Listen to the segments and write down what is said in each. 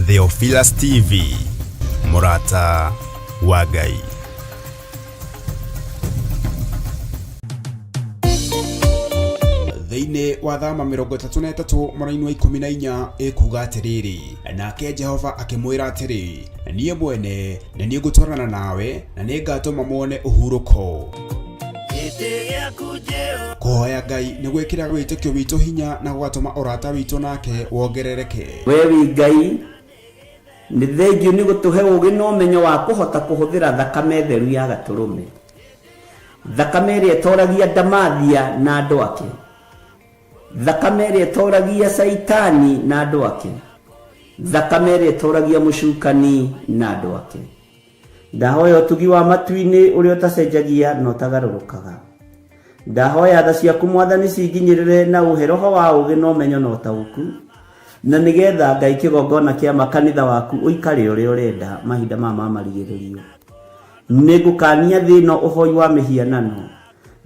Theophilus TV, mũrata wa Ngai. Thĩinĩ wa Thama 33 mũraini wa 14 ĩkuga atĩrĩrĩ, nake Jehova akĩmwĩra atĩrĩ, niĩ mwene nĩ niĩ ngũtwarana nawe na nĩ ngatũma muone ũhurũko. Kũhoya Ngai nĩ gwĩkĩraga wĩtĩkio witũ hinya na gũgatũma ũrata witũ nake wongerereke. We wĩ Ngai, nĩ thengiũ nĩ gũtũhe ũũgĩ na ũmenyo wa kũhota kũhũthĩra thakame theru ya Gatũrũme, thakame ĩrĩa ĩtoragia Ndamathia na andũ ake, thakame ĩrĩa ĩtoragia Caitani na andũ ake, thakame ĩrĩa ĩtoragia mũcukani na andũ ake. Ndahoya ũtugi wa matu-inĩ ũrĩa ũtacenjagia na ũtagarũrũkaga. Ndahoya tha ciaku Mwathani cinginyĩrĩre na ũhe roho wa ũũgĩ na ũmenyo na ũtaũku, na nĩgetha Ngai kĩgongona kĩa ma kanitha waku ũikare ũrĩa ũrenda mahinda maya ma marigĩrĩrio. Nĩngũkania thĩ ĩno ũhoi wa mĩhianano,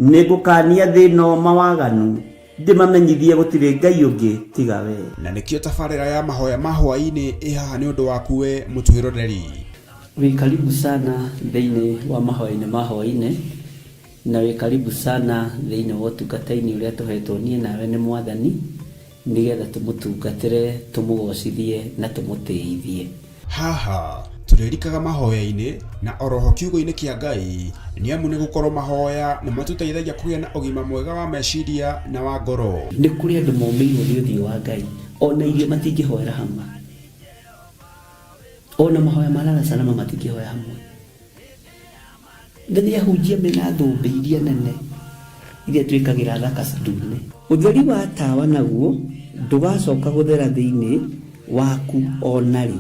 nĩngũkania thĩ ĩno mawaganu, ndĩmamenyithie gũtirĩ Ngai ũngĩ tiga we. Na nĩkĩo tabarĩra ya mahoya ma hwaĩ-inĩ ĩ haha nĩ ũndũ waku we mũtwĩroreri. Wĩ karibu sana thĩinĩ wa mahoya-inĩ ma hwaĩ-inĩ, na wĩ karibu sana thĩinĩ wa ũtungata-inĩ ũrĩa tũhetwo niĩ nawe nĩ Mwathani, nĩgetha tũmũtungatĩre, tũmũgocithie na tũmũtĩithie. Haha tũrĩrikaga mahoya-inĩ na oroho kiugo-inĩ kĩa Ngai, nĩ amu nĩ gũkorwo mahoya nĩ matũteithagia kũgĩa na ũgima mwega wa meciria na wa ngoro. Nĩ kũrĩ andũ momĩirwo nĩ ũthiũ wa Ngai, ona irio matingĩhoera hamwe, ona mahoya ma lala salama matingĩhoya hamwe. Na nĩ ahunjia mena thũmbĩ iria nene iria twĩkagĩra thaka ndune. Ũtheri wa tawa naguo ndũgacoka gũthera thĩinĩ waku o na rĩ.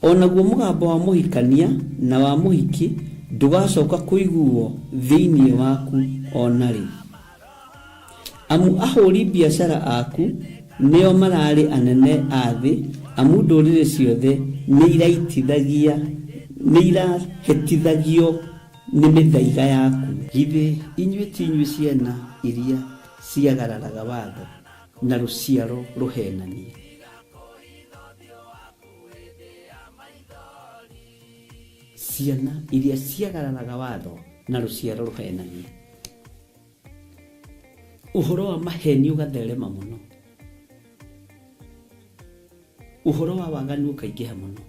O naguo mũgambo wa mũhikania na wa mũhiki ndũgacoka kũiguo thĩinĩ waku o na rĩ. Amu ahũri biacara aku nĩo mararĩ anene a thĩ, amu ndũrĩrĩ ciothe nĩ irahĩtithagio nĩ mĩthaiga yaku. Githĩ inyuĩ ti inyuĩ ciana iria ciagararaga watho na rũciaro rũhenanie? Ciana iria ciagararaga watho na rũciaro rũhenanie. Ũhoro wa maheni ũgatherema mũno, ũhoro wa waganu ũkaingĩha mũno,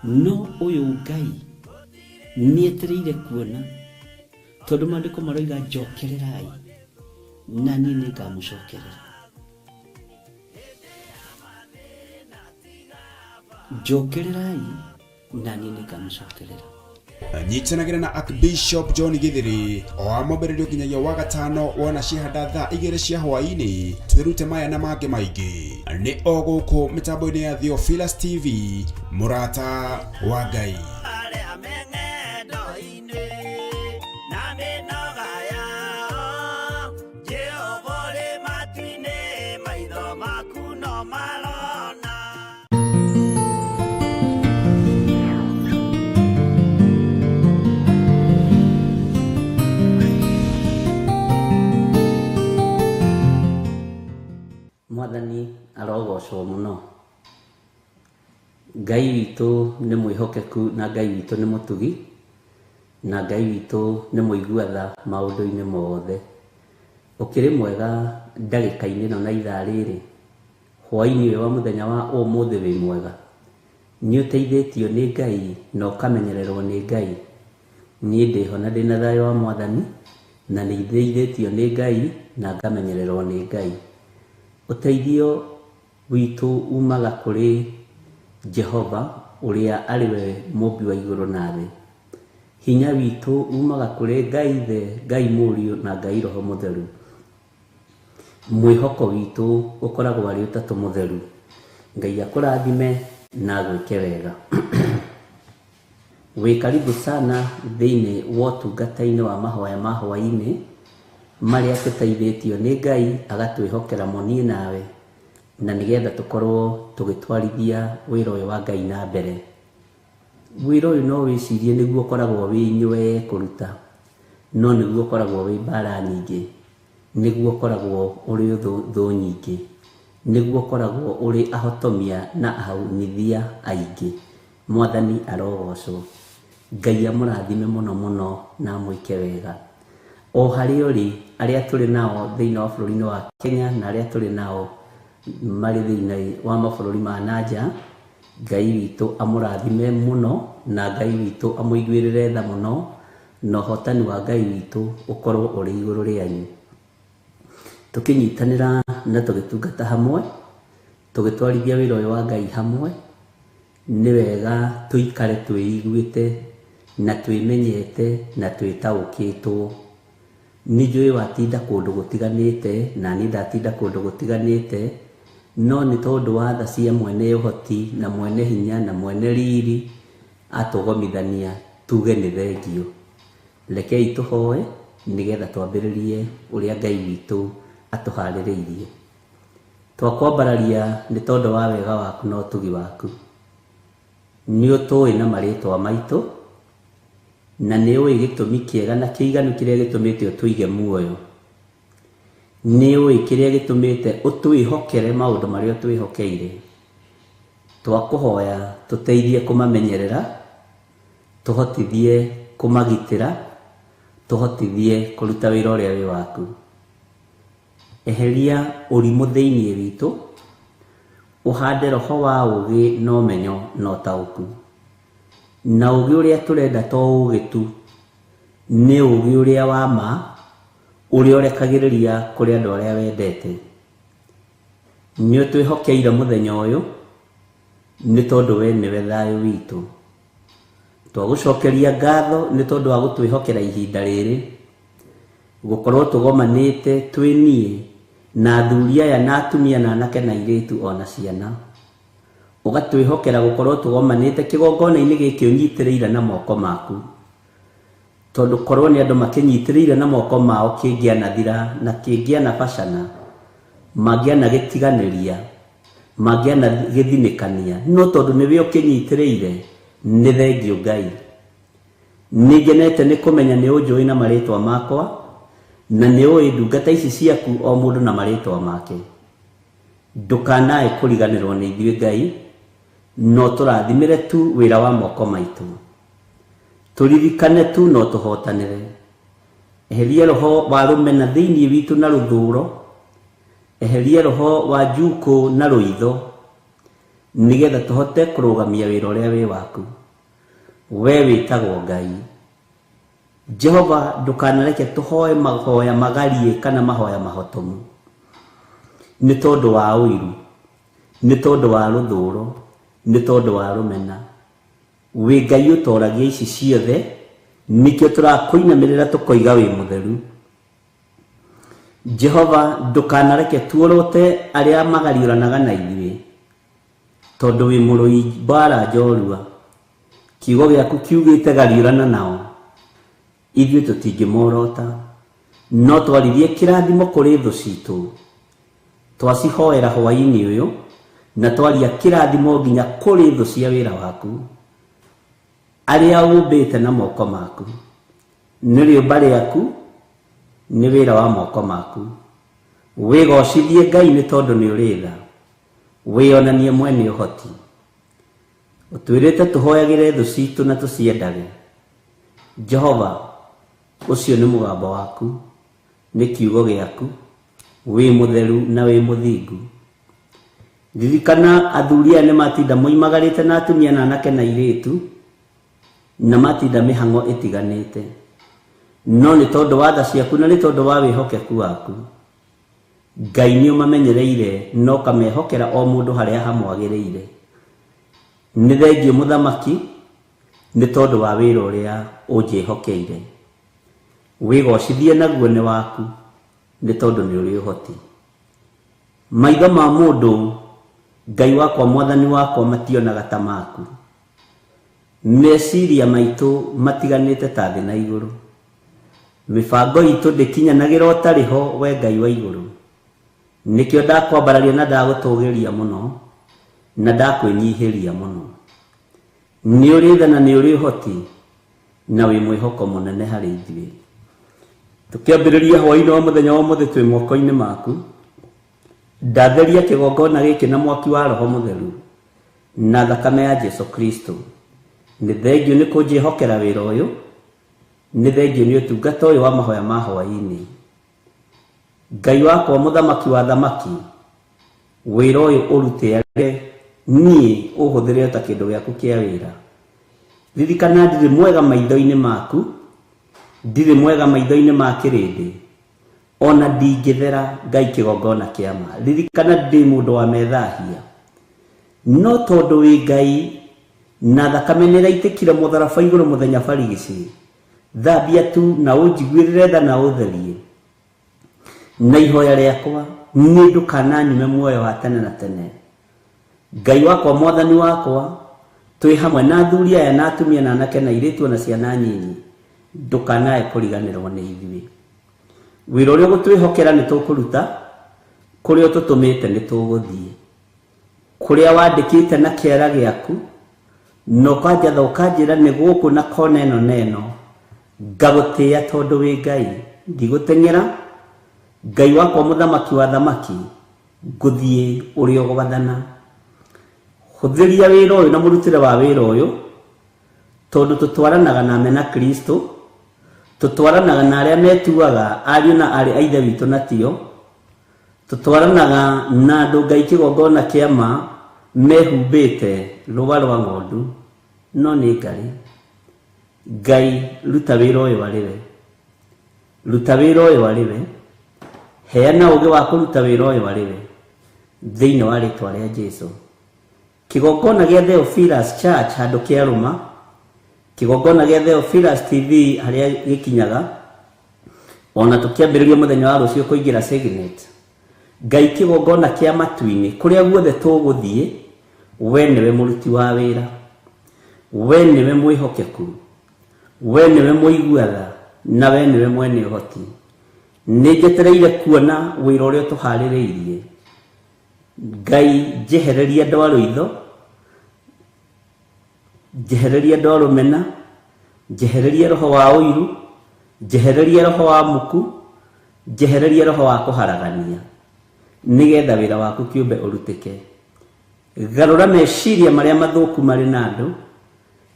no ũyũ Ngai nĩetereire kuona, tondũ maandĩko maroiga njokererai na niĩ nĩngamũcokerera. Njokererai na niĩ nĩngamũcokerera. Nyitanagĩra na Archbishop John Githiri o wa mwambĩrĩrio nginyagia wa gatano wona ciahanda thaa 2 cia hwaĩ-inĩ, twĩrute maya na mangĩ maingĩ. Nĩ o gũkũ mĩtambo-inĩ ya Theophilus TV, mũrata wa Ngai. Mwathani arogocwo mũno. Ngai witũ nĩ mwĩhokeku na Ngai witũ nĩ mũtugi na Ngai witũ nĩ mũigua tha maũndũ-inĩ mothe. Ũkĩrĩ mwega ndagĩka-inĩ ĩno na ithaa rĩrĩ, hwaĩ-inĩ ũyũ wa mũthenya wa ũmũthĩ wĩ mwega. Nĩ ũteithĩtio nĩ Ngai na ũkamenyererwo nĩ Ngai. Niĩ ndĩho na ndĩna thayũ wa Mwathani na nĩ ndeithĩtio nĩ Ngai na ngamenyererwo nĩ Ngai. Ũteithio witũ umaga kũrĩ Jehova ũrĩa arĩ we mũmbi wa igũrũ na thĩ. Hinya witũ umaga kũrĩ Ngai Ithe, Ngai Mũriũ na Ngai Roho Mũtheru. Mwĩhoko witũ ũkoragwo arĩ ũtatũ mũtheru. Ngai akũrathime na agwĩke wega. Wĩ karibu sana thĩinĩ wa ũtungata-inĩ wa mahoya ma hwaĩ-inĩ marĩa tũteithĩtio nĩ Ngai agatwĩhokera mo niĩ nawe, na nĩgetha tũkorwo tũgĩtwarithia wĩra ũyũ wa Ngai na mbere. Wĩra ũyũ no wĩcirie nĩguo ũkoragwo wĩ nywee kũruta, no nĩguo ũkoragwo wĩ mbara nyingĩ. Nĩguo ũkoragwo ũrĩ thũ nyingĩ, nĩguo ũkoragwo ũrĩ ahotomia na ahunithia aingĩ. Mwathani arogocwo. Ngai amũrathime mũno mũno na amwĩke wega. O harĩa ũrĩ, arĩa tũrĩ nao thĩinĩ wa bũrũri-inĩ wa Kenya na arĩa tũrĩ nao marĩ thĩinĩ wa mabũrũri ma nanja, Ngai witũ amũrathime mũno na Ngai witũ amũiguĩrĩre tha mũno, na ũhotani wa Ngai witũ ũkorwo ũrĩ igũrũ rĩanyu. Tũkĩnyitanĩra na tũgĩtungata hamwe, tũgĩtwarithia wĩra ũyũ wa Ngai hamwe, nĩ wega tũikare twĩiguĩte na twĩmenyete na twĩtaũkĩtwo. Nĩ njũĩ watinda kũndũ gũtiganĩte na niĩ ndatinda kũndũ gũtiganĩte, no nĩ tondũ wa tha cia mwene ũhoti na mwene hinya na mwene riri atũgomithania tuge nĩ thengio. Rekei tũhoe nĩgetha twambĩrĩrie ũrĩa Ngai witũ atũharĩrĩirie. Twakwambararia nĩ tondũ wa wega waku na ũtugi waku. Nĩ ũtũĩ na marĩtwa maitũ, na nĩ ũĩ gĩtũmi kĩega na kĩiganu kĩrĩa gĩtũmĩte ũtũige muoyo. Nĩ ũĩ kĩrĩa gĩtũmĩte ũtwĩhokere maũndũ marĩa ũtwĩhokeire. Twakũhoya tũteithie kũmamenyerera, tũhotithie kũmagitĩra, tũhotithie kũruta wĩra ũrĩa wĩ waku. Eheria ũrimũ thĩinĩ witũ, ũhande roho wa ũũgĩ na ũmenyo na ũtaũku. Na ũũgĩ ũrĩa tũrenda to ũũgĩ tu, nĩ ũũgĩ ũrĩa wa ma, ũrĩa ũrekagĩrĩria kũrĩ andũ arĩa wendete. Nĩ ũtwĩhokeire mũthenya ũyũ, nĩ tondũ we nĩwe thayũ witũ. Twagũcokeria ngatho nĩ tondũ wa gũtwĩhokera ihinda rĩrĩ, gũkorwo tũgomanĩte twĩ niĩ na athuri aya na atumia na anake na airĩtu ona ciana. Ũgatwĩhokera gũkorwo tũgomanĩte kĩgongona-inĩ gĩkĩ ũnyitĩrĩire na moko maku. Tondũ korwo nĩ andũ makĩnyitĩrĩire na moko mao kĩngĩanathira na kĩngĩanabacana, mangĩanagĩtiganĩria, mangĩanagĩthinĩkania, no tondũ nĩwe ũkĩnyitĩrĩire, nĩ thengio Ngai. Nĩ ngenete nĩ kũmenya nĩ ũnjũĩ na marĩtwa makwa, na nĩ ũĩ ndungata ici ciaku o mũndũ na marĩtwa make. Ndũkanae kũriganĩrwo nĩ ithuĩ Ngai, no tũrathimĩre tu wĩra wa moko maitũ. Tũririkane tu no tũhotanĩre. Eheria roho wa rũmena thĩinĩ witũ na rũthũro, eheria roho wa njukũ na rũitho, nĩgetha tũhote kũrũgamia wĩra ũrĩa wĩ waku. We wĩtagwo Ngai. Jehova, ndũkanareke tũhoe mahoya magarie kana mahoya mahotomu, nĩ tondũ wa ũiru, nĩ tondũ wa rũthũro, nĩ tondũ wa rũmena. Wĩ Ngai ũtoragia ici ciothe, nĩkĩo tũrakũinamĩrĩra tũkoiga wĩ mũtheru. Jehova, ndũkanareke tuorote arĩa magariũranaga na ithuĩ, tondũ wĩ mũrũi mbara njorua. Kiugo gĩaku kiugĩte gariũrana nao, ithuĩ tũtingĩmorota, no twaririe kĩrathimo kũrĩ thũ citũ. Twacihoera hwaĩ-inĩ ũyũ, na twaria kĩrathimo nginya kũrĩ thũ cia wĩra waku, arĩa ũmbĩte na moko maku. Nĩ rĩũmba rĩaku, nĩ wĩra wa moko maku. Wĩgocithie Ngai nĩ tondũ nĩ ũrĩ tha, wĩonanie mwene ũhoti. Ũtwĩrĩte tũhoyagĩre thũ citũ na tũciendage. Jehova, ũcio nĩ mũgambo waku, nĩ kiugo gĩaku, wĩ mũtheru na wĩ mũthingu. Ririkana athuri aya nĩ matinda moimagarĩte na atumia na anake na airĩtu, na matinda mĩhang'o ĩtiganĩte. No nĩ tondũ wa tha ciaku na nĩ tondũ wa wĩhokeku waku, Ngai nĩ ũmamenyereire na ũkamehokera o mũndũ harĩa hamwagĩrĩire. Nĩ thengio mũthamaki nĩ tondũ wa wĩra ũrĩa ũnjĩhokeire. Wĩgocithie naguo nĩ waku nĩ tondũ nĩ ũrĩ ũhoti. Maitho ma mũndũ, Ngai wakwa mwathani wakwa, mationaga ta maku. Meciria maitũ matiganĩte ta thĩ na igũrũ. Mĩbango itũ ndĩkinyanagĩra ũtarĩ ho, we Ngai wa igũrũ. Nĩkĩo ndakwambararia na ndagũtũgĩria mũno, na ndakwĩnyihĩria mũno. Nĩ ũrĩ tha na nĩ ũrĩ ũhoti, na wĩ mwĩhoko mũnene harĩ ithuĩ. Tũkĩambĩrĩria hwaĩ-inĩ wa mũthenya wa ũmũthĩ twĩ moko-inĩ maku. Ndatheria kĩgongona gĩkĩ na mwaki wa Roho Mũtheru na thakame ya Jesu Kristo. Nĩ thengio nĩ kũnjĩhokera wĩra ũyũ, nĩ thengio nĩ ũtungata ũyũ wa mahoya ma hwaĩ-inĩ. Ngai wakwa mũthamaki wa thamaki, wĩra ũyũ ũrute arĩ niĩ ũhũthĩre ta kĩndũ gĩaku kĩa wĩra. Ririkana ndirĩ mwega maitho-inĩ maku, ndirĩ mwega maitho-inĩ ma kĩrĩndĩ, ona ndingĩthera Ngai kĩgongona kĩa ma. Ririkana ndĩ mũndũ wa methahia, no tondũ wĩ Ngai na thakame nĩraitĩkire mũtharaba igũrũ mũthenya barigici, thambia tu na ũnjiguĩrĩre tha na ũtherie. Na ihoya rĩakwa nĩ ndũkananyume muoyo wa tene na tene. Ngai wakwa mwathani wakwa, twĩ hamwe na athuri aya na atumia na anake na airĩtu na ciana nyinyi, ndũkanae kũriganĩrwo nĩ ithuĩ. Wĩra ũrĩa ũgũtwĩhokera nĩ tũkũruta, kũrĩa ũtũtũmĩte nĩ tũgũthiĩ, kũrĩa wandĩkĩte na kĩara gĩaku na ũkanjatha ũkanjĩra nĩ gũkũ na kona ĩno na ĩno, ngagũtĩĩa tondũ wĩ Ngai. Ndigũteng'era, Ngai wakwa mũthamaki wa thamaki, ngũthiĩ ũrĩa ũgwathana. Hũthĩria wĩra ũyũ na mũrutĩre wa wĩra ũyũ, tondũ tũtwaranaga na mena Kristo, tũtwaranaga na arĩa metuaga ariũ na aarĩ a Ithe witũ na tio, tũtwaranaga na andũ Ngai kĩgongona kĩa ma mehumbĩte rũa rwa ng'ondu, no nĩ ngarĩ. Ngai ruta wĩra ũyũ arĩ we, ruta wĩra ũyũ arĩ we, heana ũũgĩ wa kũruta wĩra ũyũ arĩ we, thĩinĩ wa rĩtwa rĩa Jesu. Kĩgongona gĩa Theophilus Church handũ kĩarũma, kĩgongona gĩa Theophilus TV harĩa gĩkinyaga, ona tũkĩambĩrĩria mũthenya wa rũciũ kũingĩra Signet. Ngai kĩgongona kĩa matu-inĩ, kũrĩa guothe tũgũthiĩ, we nĩwe mũruti wa wĩra, we nĩwe mwĩhokeku, we nĩwe mũigua tha, na we nĩwe mwene ũhoti. Nĩ njetereire kuona wĩra ũrĩa ũtũharĩrĩirie. Ngai njehereria andũ a rũitho, njehereria andũ a rũmena, njehereria roho wa ũiru, njehereria roho wa muku, njehereria roho wa kũharagania, nĩgetha wĩra waku kĩũmbe ũrutĩke. Garũra meciria marĩa mathũku marĩ na andũ,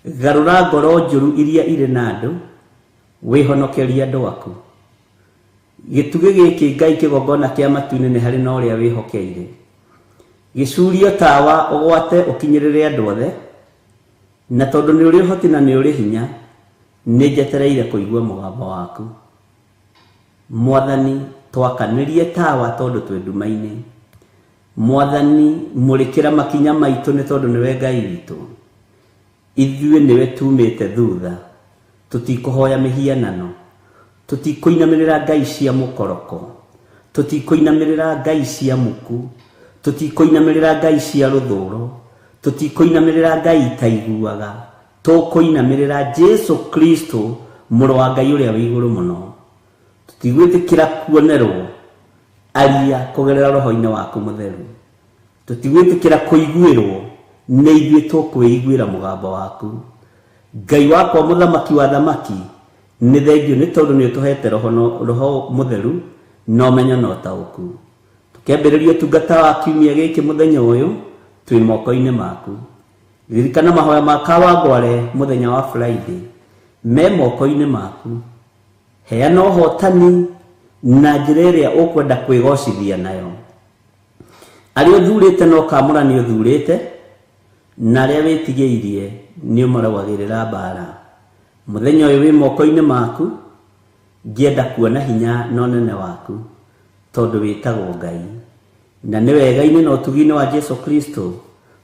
garũra ngoro njũru iria irĩ na andũ, wĩhonokerie andũ aku. Gĩtugĩ gĩkĩ Ngai kĩgongona kĩa matu-inĩ nĩ harĩ na ũrĩa wĩhokeire. Gĩcurio tawa ũgwate ũkinyĩrĩre andũ othe, na tondũ nĩ ũrĩ ũhoti na nĩ ũrĩ hinya, nĩ njetereire kũigua mũgambo waku. Mwathani, twakanĩrie tawa tondũ twĩ nduma-inĩ. Mwathani, mũrĩkĩra makinya maitũ nĩ tondũ nĩwe Ngai witũ. Ithuĩ nĩwe tumĩte thutha, tũtikũhoya mĩhianano, tũtikũinamĩrĩra ngai cia mũkoroko, tũtikũinamĩrĩra ngai cia muku, tũtikũinamĩrĩra ngai cia rũthũro, tũtikũinamĩrĩra ngai itaiguaga, tũkũinamĩrĩra Jesu Kristo mũrũ wa Ngai ũrĩa wĩ igũrũ mũno. Tũtigwĩtĩkĩra kuonerwo aria kũgerera roho-inĩ waku mũtheru. Tũtigwĩtĩkĩra kũiguĩrwo, nĩ ithuĩ tũkwĩiguĩra mũgambo waku. Ngai wakwa mũthamaki wa thamaki, nĩ thengio nĩ tondũ nĩ ũtũhete roho, no, roho mũtheru na ũmenyo na ũtaũku. Tũkĩambĩrĩria ũtungata wa kiumia gĩkĩ mũthenya ũyũ, twĩ moko-inĩ maku. Ririkana mahoya ma Kawangware mũthenya wa Friday, me moko-inĩ maku. Heana ũhotani na njĩra ĩrĩa ũkwenda kwĩgocithia nayo. Arĩa ũthurĩte na ũkamũra nĩ ũthurĩte, na arĩa wĩtigĩirie nĩ ũmarũagĩrĩra mbara. Mũthenya ũyũ wĩ moko-inĩ maku, ngĩenda kuona hinya na ũnene waku, tondũ wĩtagwo Ngai. Na nĩ wega-inĩ na ũtugi-inĩ wa Jesu Kristo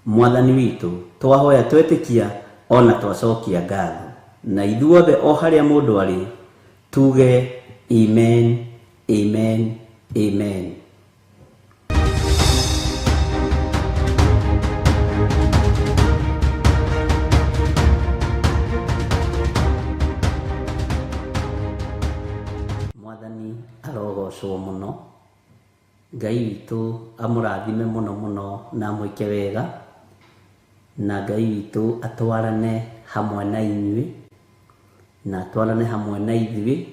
mwathani witũ, twahoya twetĩkia ona twacokia ngatho. Na ithuothe o harĩa mũndũ arĩ, tuge amen, amen, amen. Mwathani arogocwo mũno. Ngai witũ amũrathime mũno mũno na amwĩke wega, na Ngai witũ atwarane hamwe na inyuĩ, na atwarane hamwe na ithuĩ.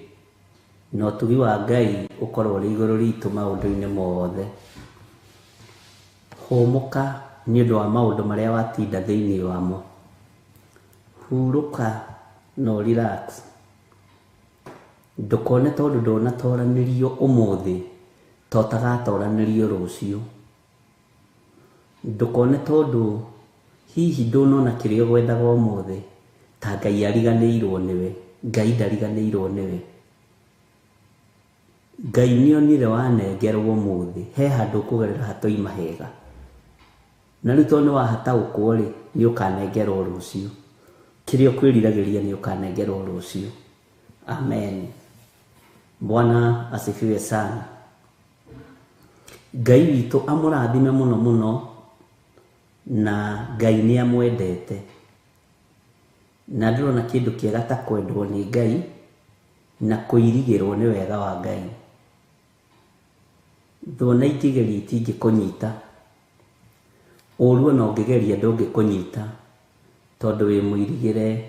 Na ũtugi wa Ngai ũkorwo ũrĩ igũrũ ritũ maũndũ-inĩ mothe. Hũmũka nĩ ũndũ wa maũndũ marĩa watinda thĩinĩ wamo. Hurũka na ũ relax. Ndũkone tondũ ndũnatoranĩrio ũmũthĩ ta ũtagatoranĩrio rũciũ. Ndũkone tondũ hihi ndũnona kĩrĩa ũgwethaga ũmũthĩ ta Ngai ariganĩirwo nĩwe. Ngai ndariganĩirwo nĩwe. Ngai nĩonire wanengerwo ũmũthĩ, he handũ ũkũgerera hatoima hega. Na rĩu tondũ nĩwahataũkwo rĩ, nĩũkanengerwo rũciũ. Kĩrĩa ũkwĩriragĩria nĩũkanengerwo rũciũ. Amen. Bwana asifiwe sana. Ngai witũ amũrathime mũno mũno, na Ngai nĩamwendete. Na ndĩrona kĩndũ kĩega ta kwendwo nĩ Ngai na kũirigĩrwo nĩ wega wa Ngai. Thũ ona ingĩgeria itingĩkũnyita, ũru ona ũngĩgeria ndũngĩkũnyita, tondũ wĩ mũirigĩre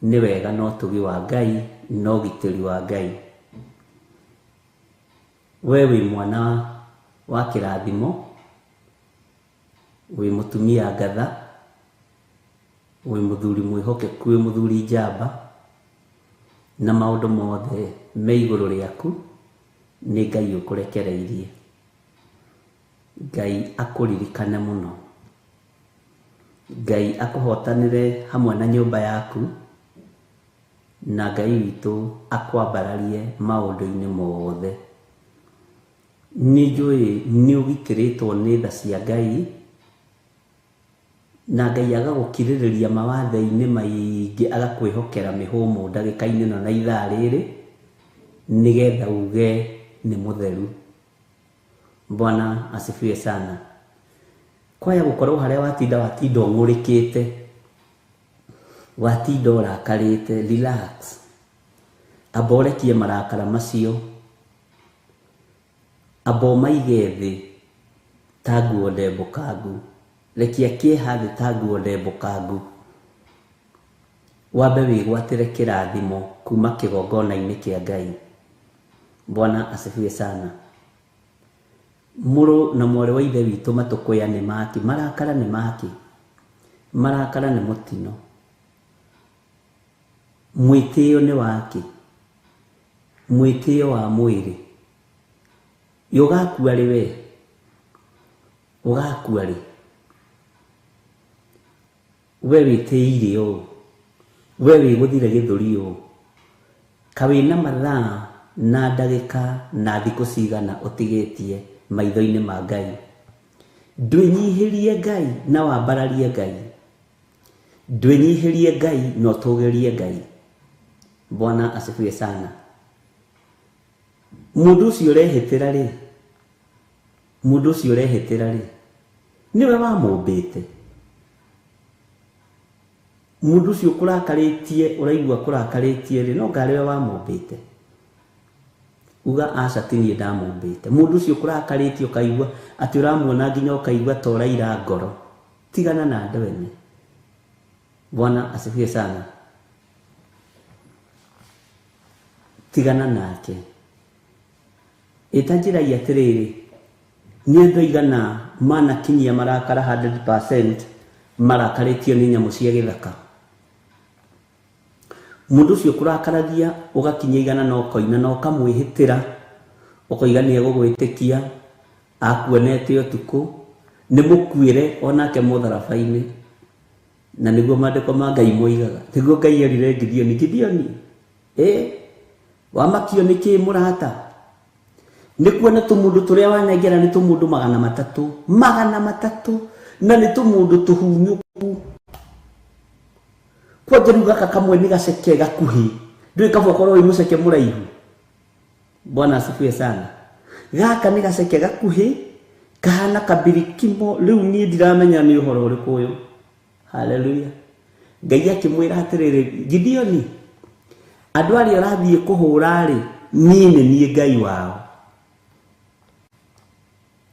nĩ wega na ũtugi wa Ngai na ũgitĩri wa Ngai. We wĩ mwana wa kĩrathimo, wĩ mũtumia ngatha, wĩ mũthuri mwĩhokeku, wĩ mũthuri njamba, na maũndũ mothe me igũrũ rĩaku nĩ Ngai ũkũrekereirie. Ngai akũririkane mũno. Ngai akũhotanĩre hamwe na nyũmba yaku, na Ngai witũ akwambararie maũndũ-inĩ mothe. Nĩ njũĩ nĩ ũgitĩrĩtwo nĩ tha cia Ngai, na Ngai agagũkirĩrĩria mawathe-inĩ maingĩ, agakwĩhokera mĩhũmũ ndagĩka-inĩ ĩno na ithaa rĩrĩ, nĩgetha uge nĩ mũtheru. Bwana asifiwe sana. Kwaya gũkorwo harĩa watinda watinda ũng'ũrĩkĩte, watinda ũrakarĩte, relax. Amba ũrekie marakara macio, amba ũmaige thĩ ta nguo ndembũkangu, rekia kĩeha thĩ ta nguo ndembũkangu, wambe wĩgwatĩre kĩrathimo kuma kĩgongona-inĩ kĩa Ngai. Bwana asifiwe sana. Mũrũ na mwarĩ wa ithe witũ matũkũya nĩ maki, marakara nĩ maki, marakara nĩ mũtino. Mwĩtĩo nĩ waki, mwĩtĩo wa mwĩrĩ. Ũgakua rĩ we? Ũgakua rĩ? We wĩtĩire ũũ, we wĩgũthire gĩthũri ũũ, ka wĩna mathaa na ndagĩka na thikũ cigana ũtigĩtie maitho-inĩ ma Ngai. Ndwĩnyihĩrie Ngai na wambararie Ngai. Ndwĩnyihĩrie Ngai na ũtũgĩrie Ngai. Bwana asifiwe sana. Mũndũ ũcio ũrehĩtĩra rĩ, mũndũ ũcio ũrehĩtĩra rĩ, nĩwe wamũmbĩte. Mũndũ ũcio ũkũrakarĩtie, ũraigua kũrakarĩtie rĩ, no ngarĩ we wamũmbĩte. Uga aca ti niĩ ndamũmbĩte. Mũndũ ũcio ũkũrakarĩtie ũkaigua atĩ ũramuona nginya ũkaigua ta ũraira ngoro. Tigana na andũ ene. Bwana asifiwe sana. Tigana nake. Ĩta njĩra atĩrĩrĩ, nĩ andũ aigana manakinyia marakara 100% marakarĩtio nĩ nyamũ cia gĩthaka. Mũndũ ũcio ũkũrakaragia ũgakinyia igana na ũkoina na ũkamwĩhĩtĩra, ũkoiga nĩ egũgwĩtĩkia, akuonete ũtukũ, nĩ mũkuĩre onake mũtharaba-inĩ. Na nĩguo maandĩko ma Ngai moigaga. Nĩguo Ngai erire Gideoni, Gideoni, wamakio nĩ kĩ mũrata? Nĩ kuona tũmũndũ tũrĩa wanengera nĩ tũmũndũ 300, 300, na nĩ tũmũndũ tũhunyũku. Kwanja rĩu gaka kamwe nĩ gaceke gakuhĩ, ndũĩ kaba ũkorwo wĩ mũceke mũraihu. Bwana asifiwe sana. Gaka nĩ gaceke gakuhĩ, kahana kabirikimo, rĩu niĩ ndiramenya nĩ ũhoro ũrĩkũ ũyũ. Haleluya. Ngai akĩmwĩra atĩrĩrĩ, Gideoni, andũ arĩa ũrathiĩ kũhũra rĩ, niĩ nĩ niĩ Ngai wao.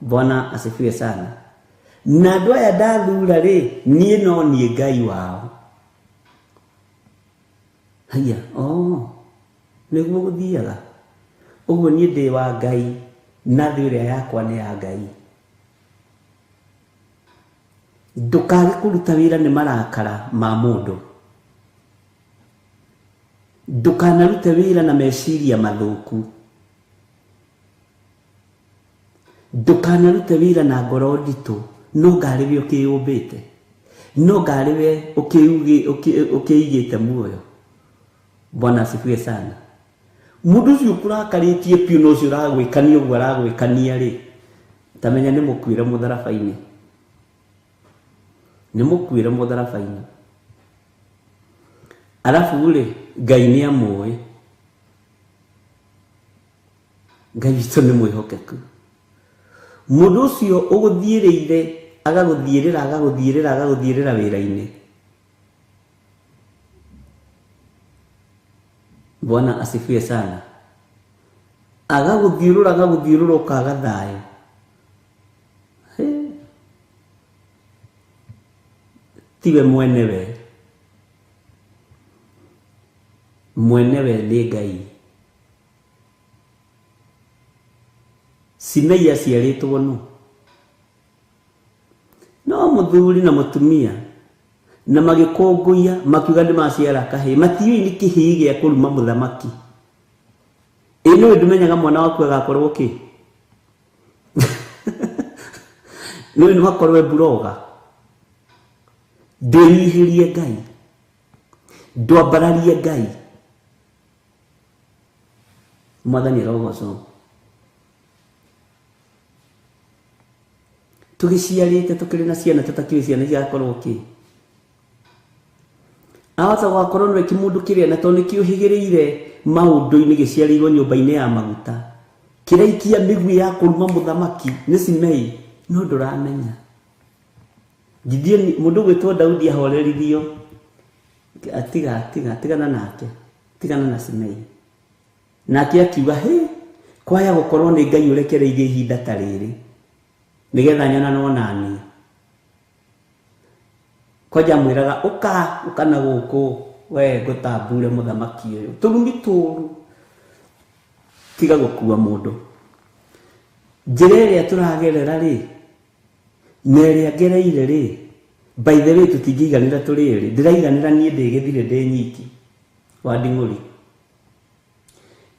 Bwana asifiwe sana. Na andũ aya ndathura rĩ, niĩ no niĩ Ngai wao. Haiya, oh, nĩguo gũthiaga. Ũguo niĩ ndĩ wa Ngai na thĩ ĩrĩa yakwa nĩ ya Ngai. Ndũkage kũruta wĩra nĩ marakara ma mũndũ. Ndũkanarute wĩra na meciria mathũku. Ndũkanarute wĩra na ngoro nditũ, no ngarĩ we ũkĩyũmbĩte, no ngarĩ we ũkĩigĩte muoyo. Bwana asifiwe sana. Mũndũ ũcio ũkũrakarĩtie biũ na ũcio ũragwĩkania ũguo aragwĩkania rĩ, tamenya nĩ mũkuĩre mũtharaba-inĩ. Nĩ mũkuĩre mũtharaba-inĩ. Arabu rĩ, Ngai nĩ amũĩ. Ngai witũ nĩ mwĩhokeku. Mũndũ ũcio ũgũthiĩrĩire agagũthiĩrĩra agagũthiĩrĩra agagũthiĩrĩra wĩra-inĩ. Bwana asifiwe sana. Agagũthiũrũra agagũthiũrũra ũkaga thayũ. Tiwe mwenewe. Mwenewe nĩ Ngai. Simei aciarĩtwo nũ? No mũthuri na mũtumia na magĩkũngũiya makiuga nĩ maciara kahĩĩ, matiũĩ nĩ kĩhĩĩ gĩa kũruma mũthamaki. Ĩ nĩwe ndũmenyaga mwana waku agakorwo kĩ? Nĩwe no akorwo e mburoga. Ndwĩnyihĩrie Ngai, ndwambararie Ngai. Mwathani arogocwo. Tũgĩciarĩte tũkĩrĩ na ciana tũtakĩũĩ ciana cigakorwo kĩ. Ahota gũgakorwo nĩwe kĩmũndũ kĩrĩa na tondũ nĩkĩũhĩgĩrĩire maũndũ-inĩ gĩciarĩirwo nyũmba-inĩ ya maguta. Kĩraikia mĩguĩ ya kũruma mũthamaki nĩ Simei, no ndũramenya. Gideoni mũndũ ũgwĩtwo Daudi ahoreririo, atiga tiga tigana nake, tigana na Simei. Nake akiuga, hĩ, kwaya gũkorwo nĩ Ngai ũrekereirie ihinda ta rĩrĩ nĩgetha nyonanwo naniĩ. Kwanja amwĩraga ũka ũka na gũkũ we ngũtambure mũthamaki ũyũ tũrumi tũru. Tiga gũkua mũndũ. Njĩra ĩrĩa tũragerera rĩ, na ĩrĩa ngereire rĩ, by the way tũtingĩiganĩra tũrĩ erĩ. Ndĩraiganĩra niĩ ndĩ gĩthirĩ ndĩ nyiki wa nding'ũri.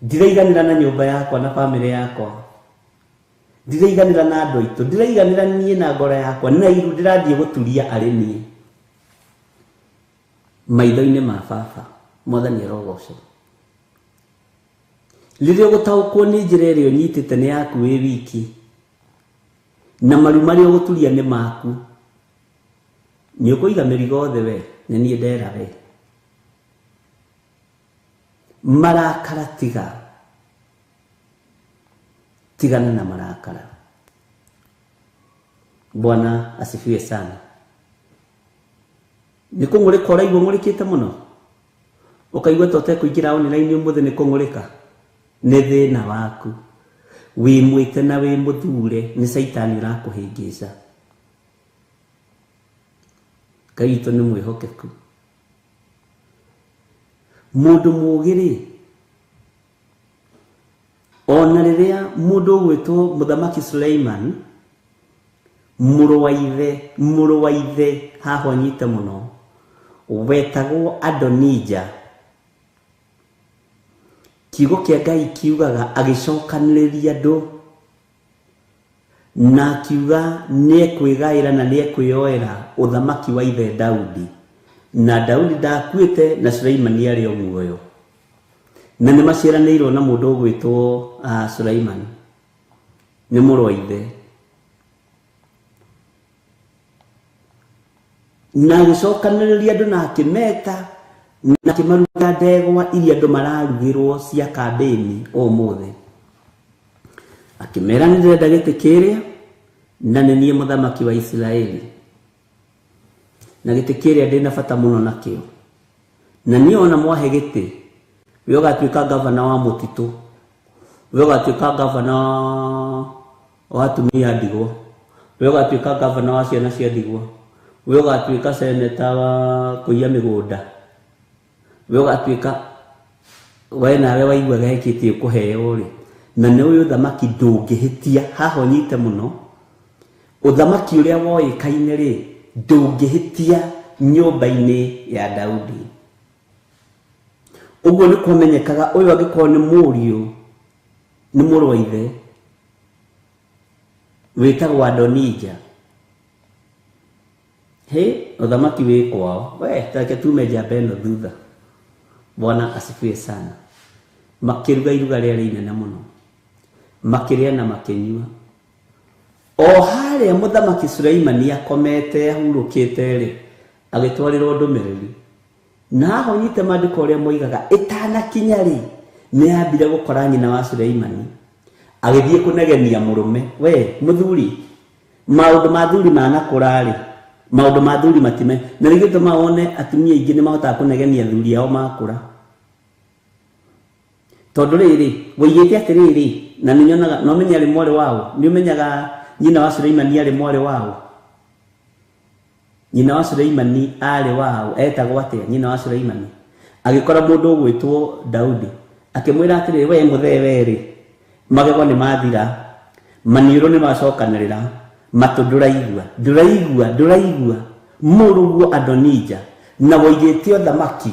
Ndiraiganĩra na nyũmba yakwa na bamĩrĩ yakwa. Ndiraiganĩra na andũ aitũ. Ndiraiganĩra niĩ na ngoro yakwa na iru ndĩrathiĩ gũturia arĩ niĩ. Maitho-inĩ ma baba. Mwathani arogocwo. Rĩrĩa ũgũtaũkwo nĩ njĩra ĩrĩa ũnyitĩte nĩ yaku wĩ wiki, na maru marĩa ũgũturia nĩ maku, nĩ ũkũiga mĩrigo othe we, nĩ niĩ ndera we. Marakara tiga. Tigana na marakara. Bwana asifiwe sana. Nĩ kũng'ũrĩka ũraigua ng'ũrĩkĩte mũno? Ũkaigua ta ũtekũingĩra online ũmũthĩ nĩ kũng'ũrĩka? Nĩ thĩna waku. Wĩ mwĩte na wĩ mũthure nĩ caitani ũrakũhĩngĩca. Ngai witũ nĩ mwĩhokeku. Mũndũ mũũgĩ rĩ, ona rĩrĩa mũndũ ũgwĩtwo mũthamaki Suleiman, mũrũ wa ithe haha ũnyite mũno, wetagwo Adonija. Kiugo kĩa Ngai kiugaga agĩcokanĩrĩria andũ na akiuga nĩekwĩgaĩra na nĩekwĩyoera ũthamaki wa ithe Daudi. Na Daudi ndakuĩte na Suleimani arĩ o muoyo. Na nĩ maciaranĩirwo na mũndũ ũgwĩtwo Suleiman, nĩ mũrũ wa ithe. Na agĩcokanĩrĩria andũ na akĩmeta na akĩmaruta ndegwa iria andũ mararugĩrwo cia kambĩni ũmũthĩ. Akĩmera nĩ ndĩrenda gĩtĩ kĩrĩa na nĩ niĩ mũthamaki wa Isiraeli. Na gĩtĩ kĩrĩa ndĩna bata mũno nakĩo. Na niĩ ona mwahe gĩtĩ, we ũgatuĩka gavana wa mũtitũ, we ũgatuĩka gavana wa atumia a ndigwa, we ũgatuĩka gavana wa ciana cia ndigwa, we ũgatuĩka seneta wa kũiya mĩgũnda, we ũgatuĩka we nawe waigua gekĩtie kũheo rĩ, Na nĩ ũyũ ũthamaki ndũngĩhĩtia, haha ũnyite mũno. Ũthamaki ũrĩa woĩkaine rĩ, ndũngĩhĩtia nyũmba-inĩ ya Daudi. Ũguo nĩ kwamenyekaga ũyũ angĩkorwo nĩ mũriũ, nĩ mũrũ wa ithe wĩtagwo Adonija. He, ũthamaki wĩ kwao. We, take tume njamba ĩno thutha. Bwana asifiwe sana. Makĩruga iruga rĩarĩ inene mũno, makĩrĩa na makĩnyua. O harĩa mũthamaki Suleimani akomete ahurũkĩte rĩ, agĩtwarĩrwo ndũmĩrĩri. Na haha ũnyite maandĩko ũrĩa moigaga, ĩtanakinya rĩ, nĩ yambire gũkora nyina wa Suleimani agĩthiĩ kũnegenia mũrũme. We mũthuri, maũndũ ma thuri manakũra rĩ, maũndũ ma thuri matime. Na nĩkĩo gĩtũmaga wone atumia aingĩ nĩ mahotaga kũnegenia athuri ao makũra. Tondũ rĩrĩ, woigĩte atĩrĩrĩ, na nĩ nyonaga, no ũmenye arĩ mwarĩ wao. Nĩ ũmenyaga nyina wa Suleimani arĩ mwarĩ wao. Nyina wa Suleimani arĩ wao, etagwo atĩa nyina wa Suleimani? Agĩkora mũndũ ũgwĩtwo Daudi, akĩmwĩra atĩrĩrĩ, we mũthee we rĩ, magego nĩ mathira, maniũrũ nĩ macokanĩrĩra, matũ ndũraigua, ndũraigua, ndũraigua, mũrũguo Adonija, na woigĩte ũthamaki,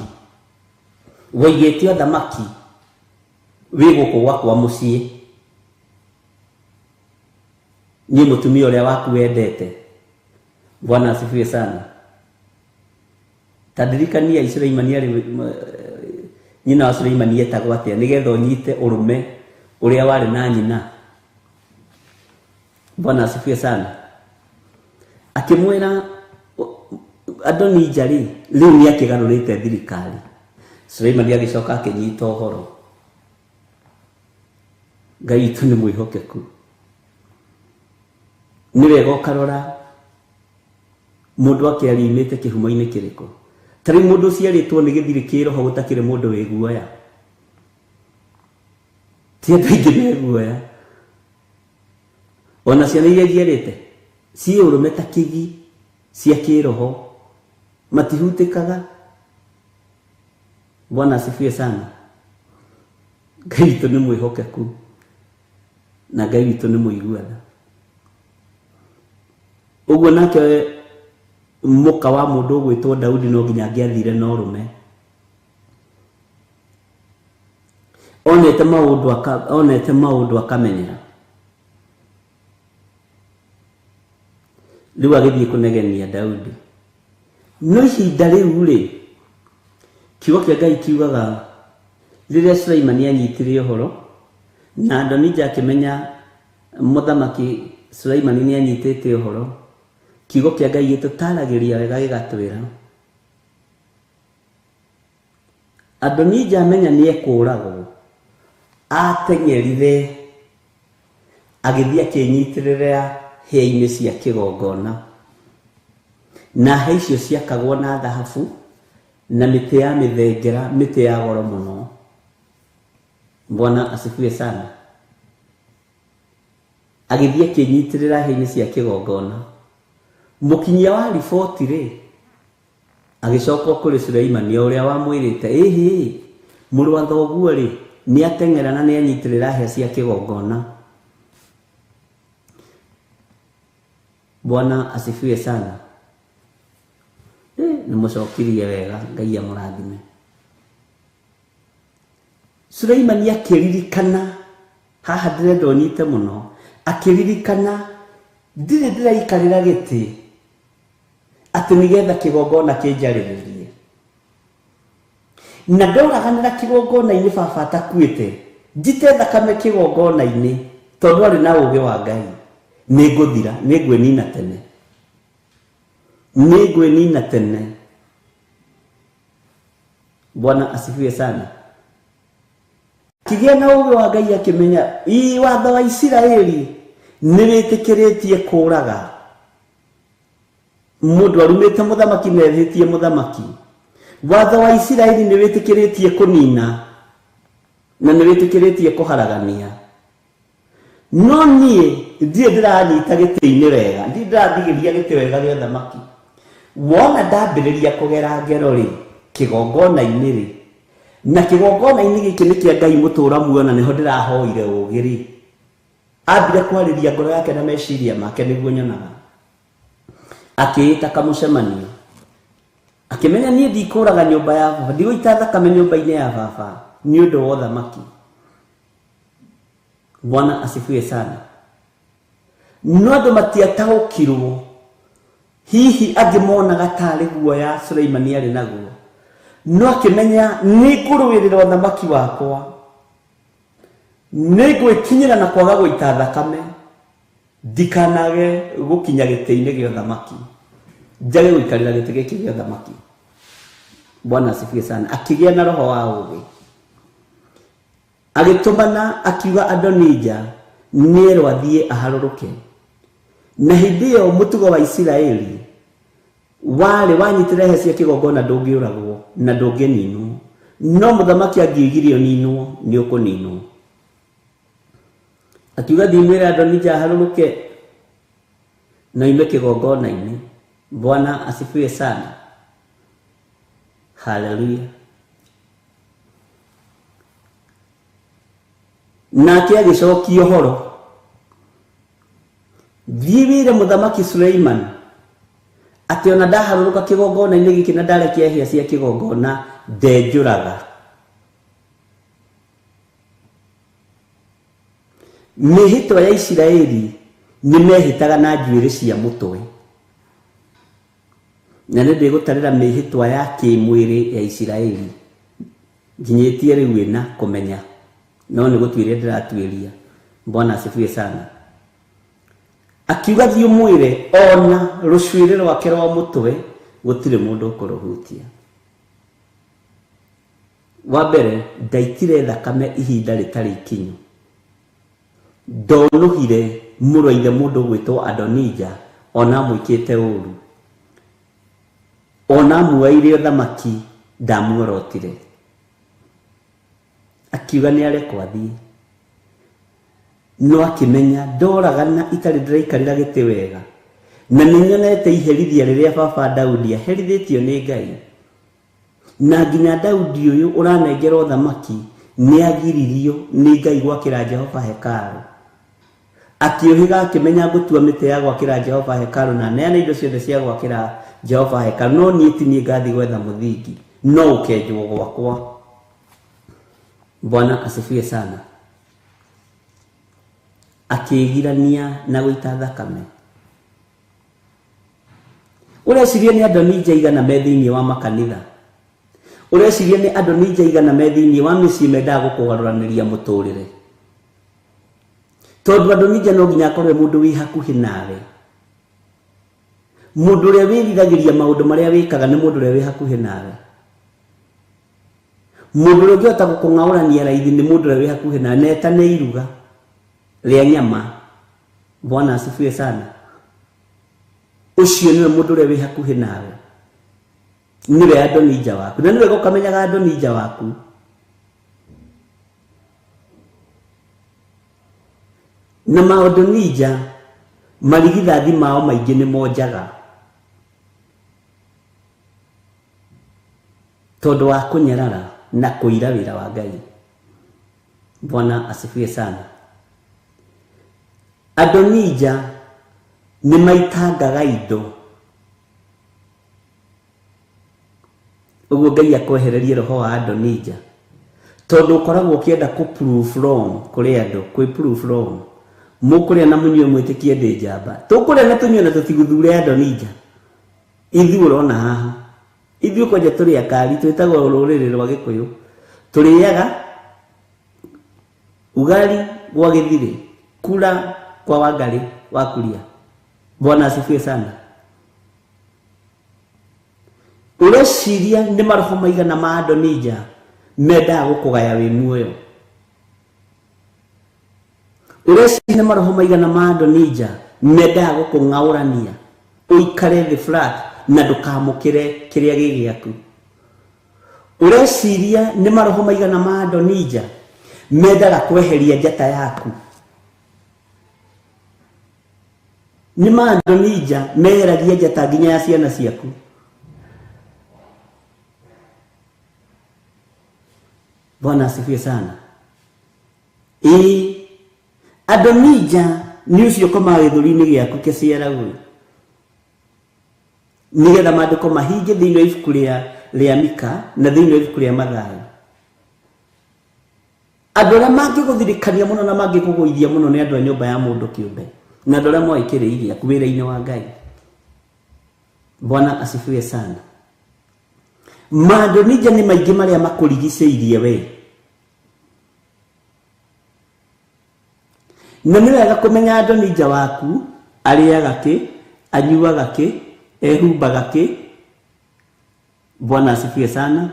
woigĩte ũthamaki wĩ gũkũ gwakwa mũciĩ. Niĩ mũtumia ũrĩa waku wendete. Bwana asifiwe sana. Ta ndirikania Suleimani arĩ nyina wa Suleimani etagwo atĩa, nĩgetha ũnyite ũrũme ũrĩa warĩ na nyina. Bwana asifiwe sana. Akĩmwĩra Adonija rĩ, rĩu nĩ akĩgarũrĩte thirikari. Suleimani agĩcoka akĩnyita ũhoro. Ngai witũ nĩ mwĩhokeku. Nĩ wega ũkarora mũndũ akĩaria imĩte kĩhumo-inĩ kĩrĩkũ. Ta rĩu mũndũ ũciarĩtwo nĩ gĩthirĩ kĩroho gũtakĩrĩ mũndũ wĩ guoya. Ti andũ aingĩ me guoya. Ona ciana iria njiarĩte ciĩ ũrũme ta kĩgi cia kĩroho, matihutĩkaga. Bwana asifiwe sana. Ngai witũ nĩ mwĩhokeku na Ngai witũ nĩ mũigua tha. Ũguo nake mũka wa mũndũ ũgwĩtwo Daudi no nginya angĩathire na ũrũme. Onete maũndũ aka, onete maũndũ akamenyera. Rĩu agĩthiĩ kũnegenia Daudi. No ihinda rĩu rĩ, kiugo kĩa Ngai kiugaga rĩrĩa Suleimani anyitire ũhoro na Adonija akĩmenya mũthamaki Suleimani nĩ anyitĩte ũhoro, kiugo kĩa Ngai gĩtũtaragĩria wega gĩgatwĩra Adonija amenya nĩ ekũragwo, ateng'erire agĩthiĩ akĩnyitĩrĩra hĩa-inĩ cia kĩgongona. Na hĩa icio ciakagwo na thahabu na mĩtĩ ya mĩthengera, mĩtĩ ya goro mũno. Bwana asifiwe sana. Agĩthiĩ akĩnyitĩrĩra hĩa-inĩ cia kĩgongona. Mũkinyia wa riboti rĩ, agĩcoka kũrĩ Suleimani o ũrĩa wamwĩrĩte, ĩhĩ, mũrũ wa thoguo rĩ, nĩ ateng'era na nĩ anyitĩrĩra hĩa cia kĩgongona. Bwana asifiwe sana. Nĩ mũcokirie wega, Ngai amũrathime. Suleimani akĩririkana, haha ndĩrenda ũnyite mũno, akĩririkana ndirĩ ndĩraikarĩra gĩtĩ atĩ nĩgetha kĩgongona kĩnjarĩrĩrie. Na ndoraganĩra kĩgongona-inĩ baba atakuĩte, njite thakame kĩgongona-inĩ tondũ arĩ na ũũgĩ wa Ngai, nĩngũthira, nĩngwĩnina tene. Nĩngwĩnina tene. Bwana asifiwe sana. Akĩgĩa na ũũgĩ wa Ngai akĩmenya ii watho wa Isiraeli nĩ wĩtĩkĩrĩtie kũraga mũndũ arumĩte mũthamaki na ehĩtie mũthamaki. Watho wa Isiraeli nĩ wĩtĩkĩrĩtie kũnina na nĩ wĩtĩkĩrĩtie kũharagania. No niĩ ndirĩ ndĩranyita gĩtĩ-inĩ wega, ndirĩ ndĩrathigĩria gĩtĩ wega gĩa ũthamaki. Wona ndambĩrĩria kũgera ngero rĩ, kĩgongona-inĩ rĩ, Na kĩgongona-inĩ gĩkĩ nĩ kĩa Ngai mũtũra muoyo na nĩho ndĩrahoire ũũgĩ rĩ, ambire kwarĩria ngoro yake na meciria make nĩguo nyonaga. Akĩĩta kamũcemanio, akĩmenya niĩ ndikũraga nyũmba ya baba, ndigũita thakame nyũmba-inĩ ya baba nĩ ũndũ wa ũthamaki. Bwana asifiwe sana. No andũ matiataũkirwo, hihi angĩ monaga tarĩ guoya Suleimani arĩ naguo, no akĩmenya nĩ ngũrũĩrĩra ũthamaki wakwa, nĩ ngwĩkinyĩra na kwaga gũita thakame, ndikanage gũkinya gĩtĩ-inĩ gĩa ũthamaki, njage gũikarĩra gĩtĩ gĩkĩ gĩa ũthamaki. Bwana asifiwe sana. Akĩgĩa na roho wa ũũgĩ, agĩtũmana akiuga Adonija nĩerwo athiĩ aharũrũke. Na hĩndĩ ĩyo mũtugo wa Isiraeli warĩ wanyitĩrĩra hĩa cia kĩgongona ndũngĩũragwo na ndũngĩninwo, no mũthamaki angĩoigire ũninwo nĩ ũkũninwo. Akiuga thiĩ mwĩre Adonija aharũrũke na oime kĩgongona-inĩ. Bwana asifiwe sana. Haleluya. Nake agĩcokia ũhoro, thiĩ wĩre mũthamaki Suleiman atĩ ona ndaharũrũka kĩgongona-inĩ gĩkĩ na ndarekia hĩa cia kĩgongona ndenjũraga. Mĩhĩtwa ya Isiraeli nĩ mehĩtaga na njuĩrĩ cia mũtwe, na nĩ ndĩgũtarĩra mĩhĩtwa ya kĩmwĩrĩ ya Isiraeli nginyĩtie rĩu ĩna kũmenya, no nĩ gũtuĩria ndĩratuĩria. Bwana asifiwe sana. Akiuga thiĩ ũmwĩre ona rũcuĩrĩ rwake rwa mũtwe gũtirĩ mũndũ ũkũrũhutia. Wa mbere, ndaitire thakame ihinda rĩtarĩ ikinyu, ndonũhire mũrũ wa ithe mũndũ ũgwĩtwo Adonija ona amwĩkĩte ũru, ona amuoeire ũthamaki ndamuorotire. Akiuga nĩ arekwo athiĩ, no akĩmenya ndoragana itarĩ ndĩraikarĩra gĩtĩ wega, na nĩ nyonete iherithia rĩrĩa baba Daudi aherithĩtio nĩ Ngai, na nginya Daudi ũyũ ũranengera ũthamaki nĩ agiririo nĩ Ngai gwakĩra Jehova hekarũ. Akĩũhĩga akĩmenya ngũtua mĩtĩ ya gwakĩra Jehova hekarũ na neane indo ciothe cia gwakĩra Jehova hekarũ, no niĩ ti niĩ ngathiĩ gwetha mũthingi, no ũkenjwo gwakwa. Bwana asifiwe sana. Akĩgirania na gũita thakame. Ũreciria nĩ Adonija igana me thĩinĩ wa makanitha, ũreciria nĩ Adonija igana me thĩinĩ wa mĩciĩ mendaga gũkũgarũranĩria mũtũrĩre, tondũ Adonija no nginya akorwo mũndũ wĩ hakuhĩ nawe. Mũndũ ũrĩa wĩriragĩria maũndũ marĩa wĩkaga nĩ mũndũ ũrĩa wĩ hakuhĩ nawe. Mũndũ ũrĩa ũngĩhota gũkũng'aũrania raithi nĩ mũndũ ũrĩa wĩ hakuhĩ nawe, na etane iruga rĩa nyama. Bwana asifiwe sana. Ũcio nĩwe mũndũ ũrĩa wĩ hakuhĩ nawe, nĩwe Adonija waku, na nĩwe ũkamenyaga Adonija waku. Na maadonija marigithathi mao maingĩ nĩ monjaga tondũ wa kũnyarara na kũira wĩra wa Ngai. Bwana asifiwe sana. Adonija nĩ maitangaga indo, ũguo Ngai akwehererie roho wa Adonija, tondũ ũkoragwo ũkĩenda kũ prove wrong kũrĩ andũ, kwĩ prove wrong. Mũkũrĩa na mũnyue mwĩtĩkie ndĩ njamba, tũkũrĩa na tũnyue na tũtigũthure Adonija. Ithuĩ ũrona haha, ithuĩ kwanja tũrĩ akari, twĩtagwo rũrĩrĩ rwa Gĩkũyũ, tũrĩaga ugali gwa gĩthirĩ, kura kwa Wangari wa Kuria. Bwana asifiwe sana. Ũreciria nĩ maroho maigana ma Adonija mendaga gũkũgaya wĩ muoyo? Ũreciria nĩ maroho maigana ma Adonija mendaga gũkũng'aũrania ũikare thĩ flat na ndũkamũkĩre kĩrĩa gĩ gĩaku? Ũreciria nĩ maroho maigana ma Adonija mendaga kweheria njata yaku? Nĩ ma Adonija meheragia njata nginya ya ciana ciaku. Bwana asifiwe sana. Ĩĩ, Adonija nĩ ũcio ũkomaga gĩthũri-inĩ gĩaku kĩciaragwo, nĩgetha maandĩko mahinge thĩinĩ wa ibuku rĩa Mika na thĩinĩ wa ibuku rĩa Mathayo. Andũ arĩa mangĩgũthirikania mũno na mangĩkũgũithia mũno nĩ andũ a nyũmba ya mũndũ kĩũmbe na andũ arĩa moĩ kĩrĩi gĩaku wĩra-inĩ wa Ngai. Bwana asifiwe sana. Maadonija nĩ maingĩ marĩa makũrigicĩirie we, na nĩ wega kũmenya Adonija waku arĩaga kĩ, anyuaga kĩ, ehumbaga kĩ. Bwana asifiwe sana.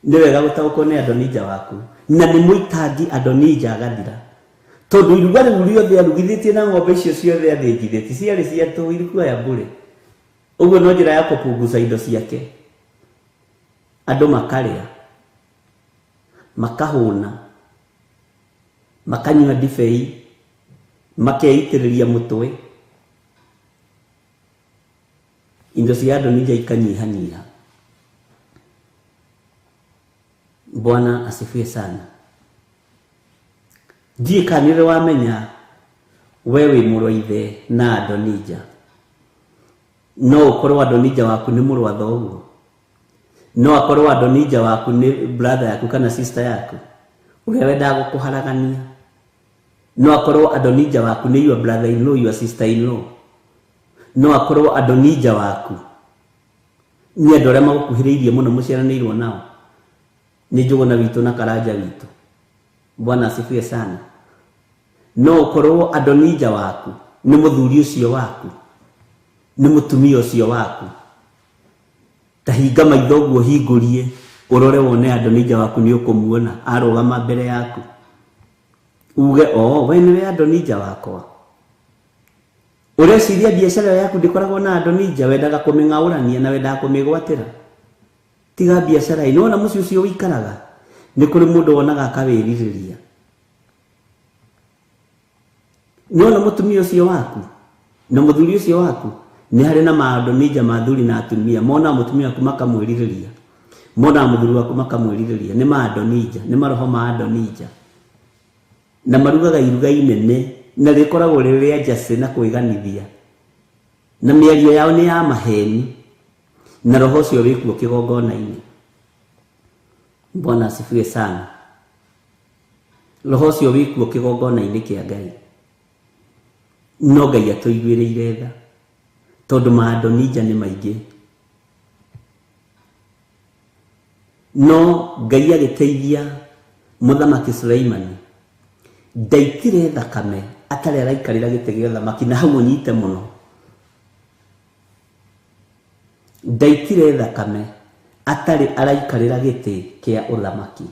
Nĩ wega gũtaũkwo nĩ Adonija waku, na nĩ mũitangi Adonija agathira, tondũ iruga rĩu rĩothe arugithĩtie na ng'ombe icio ciothe athĩnjithĩtie ciarĩ cia tũhũ, ilikuwa ya bure. Ũguo no njĩra ya kũpunguza indo ciake. Andũ makarĩa, makahũna, makanyua ndibei, makeitĩrĩria mũtwe, indo cia Adonija ikanyihanyiha. Bwana asifiwe sana. Ndiĩ kana nĩ ũrĩ wamenya we wĩ mũrũ wa ithe na Adonija. No ũkorwo Adonija waku nĩ mũrũ wa thoguo, no akorwo Adonija waku nĩ brother yaku kana sister yaku ũrĩa wendaga gũkũharagania, no akorwo Adonija waku nĩ your brother in law, your sister in law, no akorwo Adonija waku nĩ andũ arĩa magũkuhĩrĩirie mũno mũciaranĩirwo nao, nĩ Njũgũna witũ na Karanja witũ. Bwana asifiwe sana. No ũkorwo Adonija waku nĩ mũthuri ũcio waku, nĩ mũtumia ũcio waku. Ta hinga maitho ũguo hingũrie ũrore wone Adonija waku nĩ ũkũmuona arũgama mbere yaku, uge o we nĩwe Adonija wakwa. Ũreciria biacara yaku ndĩkoragwo na Adonija, wendaga kũmĩng'aũrania na wendaga kũmĩgwatĩra. Tiga biacara ĩno. Wona mũciĩ ũcio ũikaraga nĩ kũrĩ mũndũ wonaga akawĩrirĩria. Nĩwona mũtumia ũcio waku na mũthuri ũcio waku nĩ harĩ na maadonija ma athuri na atumia, mona mũtumia waku makamwĩrirĩria, mona mũthuri waku makamwĩrirĩria. Nĩ maadonija, nĩ maroho ma Adonija, na marugaga iruga inene na rĩkoragwo rĩrĩ rĩa njacĩ na kwĩganithia, na mĩario yao nĩ ya maheni, na roho ũcio wĩkuo kĩgongona-inĩ. Bwana asifiwe sana. Roho ũcio wĩkuo kĩgongona-inĩ kĩa Ngai. No Ngai atũiguĩrĩire tha, tondũ maadonija nĩ maingĩ. No Ngai agĩteithia mũthamaki Suleimani, ndaitire thakame atarĩ araikarĩra gĩtĩ gĩa ũthamaki, na hau ũnyite mũno. Ndaitire thakame atarĩ araikarĩra gĩtĩ kĩa ũthamaki,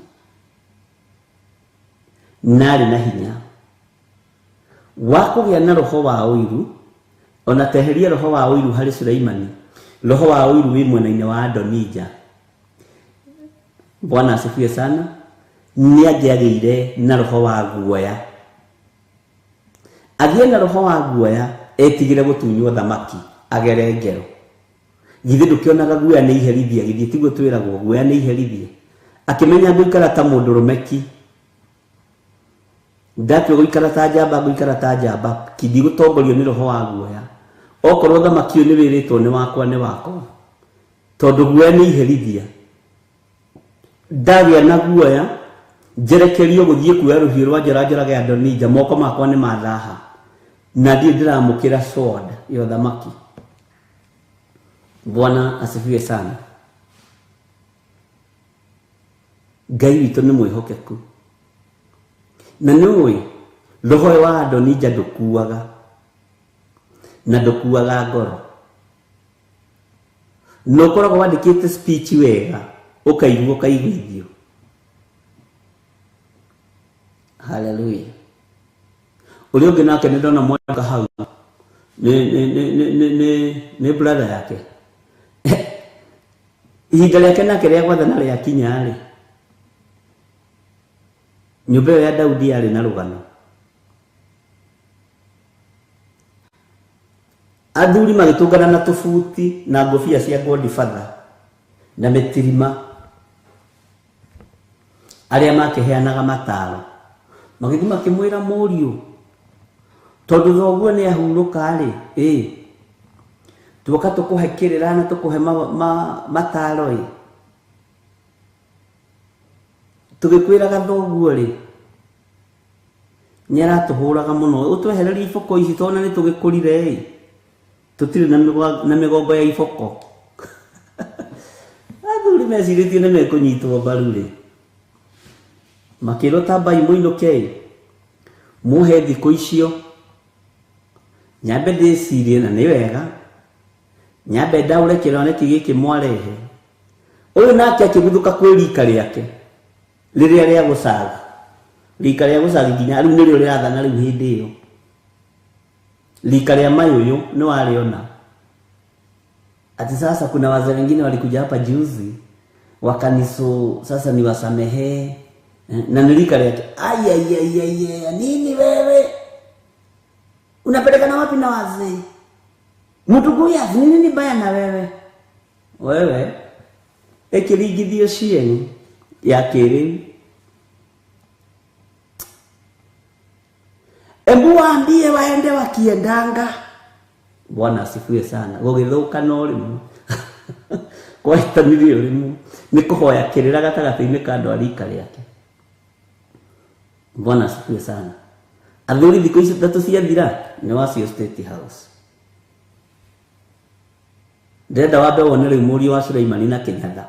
na arĩ na hinya wa kũgĩa na roho wa ũiru. Ona teheria roho wa ũiru harĩ Suleimani, roho wa ũiru wĩ mwena-inĩ wa Adonija. Bwana asifiwe sana. Nĩ angĩagĩire na roho wa guoya, agĩe na roho wa guoya, etigĩre gũtunywo thamaki agere ngero. Githĩ ndũkĩonaga guoya nĩ iherithia? Githĩ tiguo twĩragwo guoya nĩ iherithia? Akĩmenya ngũikara ta mũndũrũme ki, ndatua gũikara ta njamba, ngũikara ta njamba ki, ndigũtongorio nĩ roho wa guoya. Okorwo thamaki ũyũ nĩ wĩrĩtwo nĩ wakwa, nĩ wakwa, tondũ guoya nĩ iherithia. Ndagĩa na guoya njerekerio gũthiĩ kuoya rũhiũ rwa njora njorage Adonija, moko makwa nĩ mathaha, na ndirĩ ndĩramũkĩra sword ya ũthamaki. Bwana asifiwe sana. Ngai witũ nĩ mwĩhokeku, na nĩũĩ roho ũyũ wa Adonija ndũkuaga, na ndũkuaga ngoro. Na ũkoragwo wandĩkĩte speech wega, ũkaigua ũkaiguithio. Hallelujah. Ũrĩa ũngĩ nake nĩ ndona mwaka hau nĩ brother yake. Ihinda rĩake nake rĩa gwathana rĩakinya rĩ, nyũmba ĩyo ya Daudi yarĩ na rũgano. Athuri magĩtũngana na tũbuti na ngũbia cia Godfather na mĩtirima. Arĩa makĩheanaga mataro magĩthiĩ makĩmwĩra mũriũ, tondũ thoguo nĩ ahurũka rĩ, ĩ tuoka tũkũhe kĩrĩra na tũkũhe mataro ĩ, tũgĩkwĩraga thoguo rĩ nĩ aratũhũraga mũno, ũtwehererie iboko ici tondũ nĩ tũgĩkũrire ĩ, tũtirĩ na mĩgongo ya iboko. Athuri mecirĩtie nĩ mekũnyitwo mbaru rĩ, makĩrwo tambai mũinũke ĩ, muhe thikũ icio nyambe ndĩcirie, na nĩ wega nyambe ndaũre kĩroneki gĩkĩ mwarehe. Ũyũ nake akĩguthũka kwĩ rika rĩake rĩrĩa rĩa gũcaga, rika rĩa gũcaga nginya rĩu nĩrĩo rĩrathana rĩu hĩndĩ ĩyo, rika rĩa mayũyũ nĩ warĩona. Ati sasa kuna wazee wengine walikuja hapa juzi wakaniso, sasa ni wasamehe na ni rika rĩake. Ai ai ai ai, nini wewe unapelekana wapi na wazee? Mtuguya ni nini baya na wewe? Wewe ekiringithio cienyu ya kĩrĩu. Embu waambie waende wakiendanga. Bwana asifiwe sana. Gũgĩthũka no rĩmwe kwahĩtanirie rĩmwe nĩ kũhoya kĩrĩra gatagatĩ-inĩ ka andũ a rika rĩake. Bwana asifiwe sana. Athuri thikũ ici ithatũ ciathira nĩ wacio State House. Ndĩrenda wambe wone rĩu mũriũ wa Suleimani na Kĩnyatha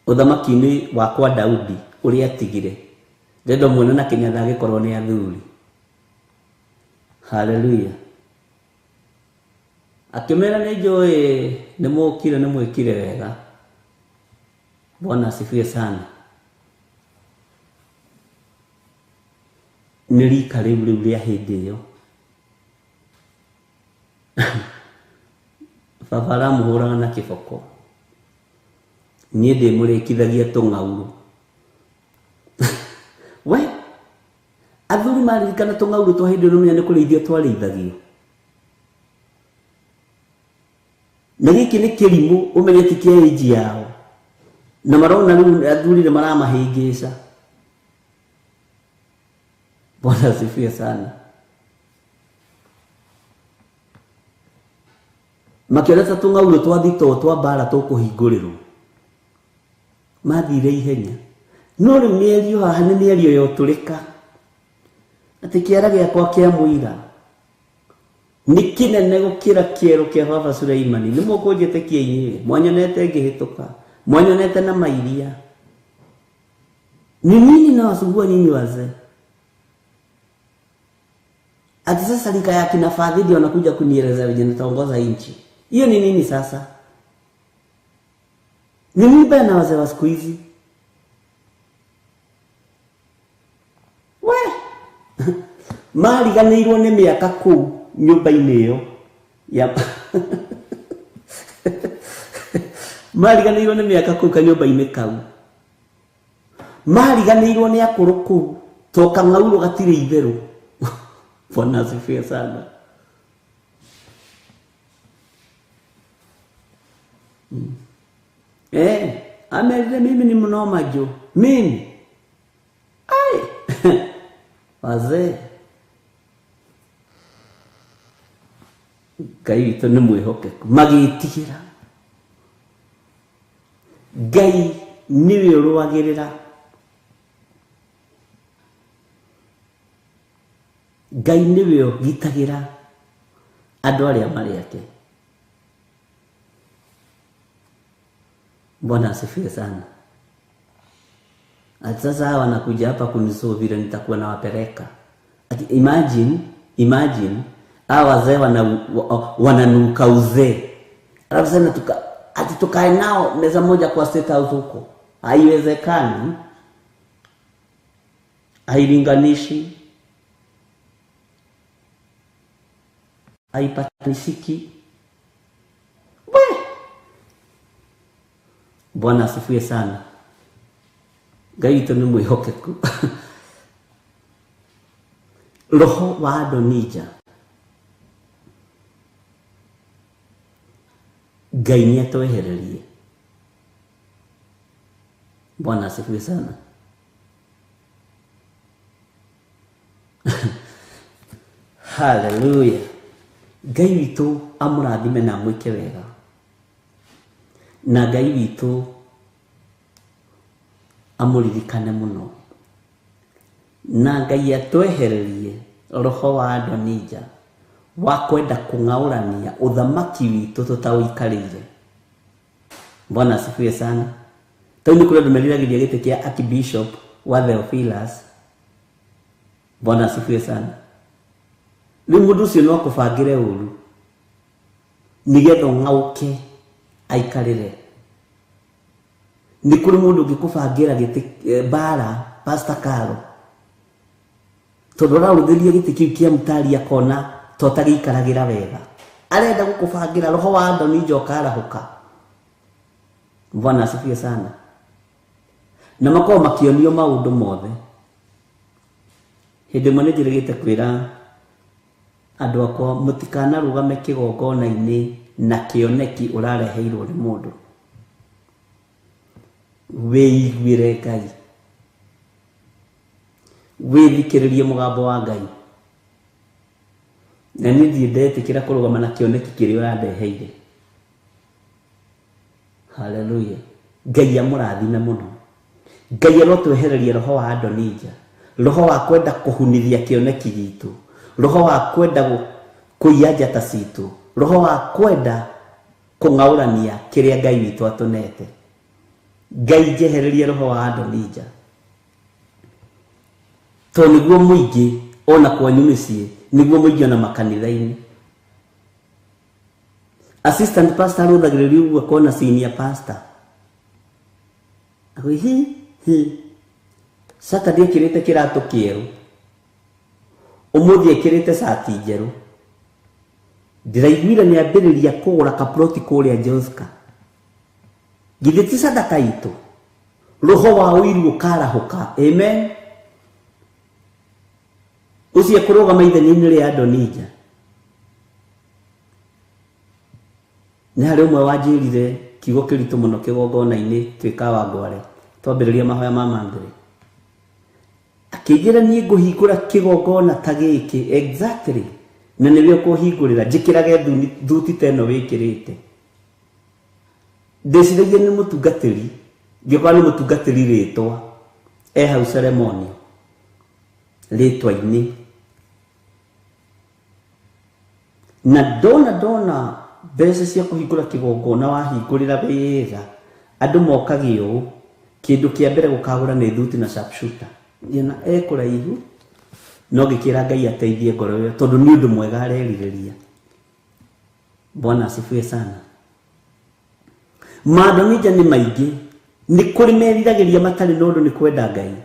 ũthamaki-inĩ wa kwa Daudi ũrĩa atigire. Ndĩrenda muone na Kĩnyatha agĩkorwo nĩ athuri. Haleluya. Akĩmera nĩ njũĩ nĩ mũkire nĩ mwĩkire wega. Bwana asifiwe sana. Nĩ rika rĩu rĩu rĩa hĩndĩ ĩyo. Baba aramũhũraga na kĩboko, niĩ ndĩmũrĩkithagia tũng'aurũ. We athuri maririkana tũng'aurũ twa hĩndĩ ĩyo nĩ kũrĩithio twarĩithagio. Na gĩkĩ nĩ kĩrimũ ũmenye ti kĩa age yao, na marona rĩu athuri nĩ maramahĩngĩca. Bwana asifiwe sana. Makĩona ta tũng'aurũ twa thitoo twa mbara tũkũhingũrĩrwo, mathire ihenya. No rĩu mĩario haha nĩ mĩario ya ũtũrĩka, atĩ kĩara gĩakwa kĩa mũira nĩ kĩnene gũkĩra kĩero kĩa baba Suleimani. Nĩ mũkũnjĩtĩkia inyuĩ, mwanyonete ngĩhĩtũka, mwanyonete na mairia. Ni nini nawasumbua nyinyi wazee? Ati sasa rika ya kina Fadhili wanakuja kunieleza venye nitaongoza nchi. Hiyo ni nini sasa? Ni nini baya na wazee wa siku hizi? We mariganĩirwo nĩ mĩaka kũu nyũmba-inĩ ĩyo ya mariganĩirwo nĩ mĩaka kũu kanyũmba-inĩ kau, mariganĩirwo nĩ akũrũ kũu to kang'aurũ gatirĩ itherũ. Bwana asifiwe sana. Amerire mimi ni mnoma jo. Mimi. Ai. Wazee. Ngai witũ nĩ mwĩhokeku. Magĩtigĩra. Ngai nĩwe ũrũagĩrĩra. Ngai nĩwe ũgitagĩra andũ arĩa marĩ ake. Bwana asifiwe sana. Ati sasa hawa wanakuja hapa kunisoo vile nitakuwa nawapeleka. Ati imagine hawa wazee wananuka uzee. Alafu sasa ati tukae nao meza moja kwa State House huko. Haiwezekani. Hailinganishi. Haipatanishiki. We! Bwana asifiwe sana. Ngai witũ nĩ mwĩhokeku. Roho wa Adonija Ngai nĩ atwehererie. Bwana asifiwe sana. Haleluya. Ngai witũ amũrathime na amwĩke wega. Na Ngai witũ amũririkane mũno. Na Ngai atwehererie roho wa Adonija wa kwenda kũng'aũrania ũthamaki witũ tũtaũikarĩire. Bwana asifiwe sana. Tau nĩ kũrĩ andũ meriragĩria gĩtĩ kĩa Archbishop wa Theophilus. Bwana asifiwe sana. Rĩu mũndũ ũcio no akũbangĩre ũru nĩgetha ũng'aũke aikarĩre. Nĩ kũrĩ mũndũ ũngĩkũbangĩra gĩtĩ mbara Pastor Carlo, tondũ ararũthĩria gĩtĩ kĩu kĩa mũtari akona to tagĩikaragĩra wega, arenda gũkũbangĩra roho wa Adonija ũkarahũka. Bwana asifiwe sana. Na makorwo makĩonio maũndũ mothe. Hĩndĩ ĩmwe nĩ njĩrĩgĩte kwĩra andũ akwa mũtikanarũgame kĩgongona-inĩ na kĩoneki ũrareheirwo nĩ mũndũ. Wĩiguĩre Ngai, wĩthikĩrĩrie mũgambo wa Ngai. Na niĩ ndirĩ ndetĩkĩra kũrũgama na kĩoneki kĩrĩa ũrandeheire. Haleluya. Ngai amũrathime mũno. Ngai arotwehereria roho wa Adonija, roho wa kwenda kũhunithia kĩoneki gitũ, roho wa kwenda kũiya njata citũ, roho wa kwenda kũng'aũrania kĩrĩa Ngai witũ atũnete. Ngai njehererie roho wa Adonija, tondũ nĩguo mũingĩ ona kwanyu mĩciĩ, nĩguo mũingĩ ona makanitha-inĩ. Assistant pastor arũthagĩrĩria ũguo akona senior pastor. Hi hi. Saturday ekĩrĩte kĩratũ kĩerũ, ũmũthĩ ekĩrĩte cati njerũ. Ndĩraiguire nĩ ambĩrĩria kũgũra kaploti kũrĩa Joska. Githĩ ti sadaka itũ? Roho wa ũiru ũkarahũka. Amen. Ũcio ekũrũgama ithenya-inĩ rĩa Adonija. Nĩ harĩ ũmwe wanjĩrire kiugo kĩritũ mũno kĩgongona-inĩ twĩ Kawangware, twambĩrĩria mahoya ma Mandhry. Akĩnjĩra niĩ ngũhingũra kĩgongona ta gĩkĩ exactly, na nĩwe ũkũhingũrĩra, njĩkĩrage thuti ta ĩno wĩkĩrĩte. Ndĩciragia nĩ mũtungatĩri, ngĩkora nĩ mũtungatĩri rĩtwa, e hau ceremonial rĩtwa-inĩ. Na ndona mbeca cia kũhingũra kĩgongona wahingũrĩra wega, andũ mokage ũũ, kĩndũ kĩa mbere gũkagũra nĩ thuti na sharpshooter. Ngĩona e kũraihu, no ngĩkĩra Ngai ateithie ngoro ĩyo, tondũ nĩ ũndũ mwega arerirĩria. Bwana asifiwe sana. Maadonija nĩ maingĩ, nĩ kũrĩ meriragĩria matarĩ na ũndũ nĩ kwenda Ngai.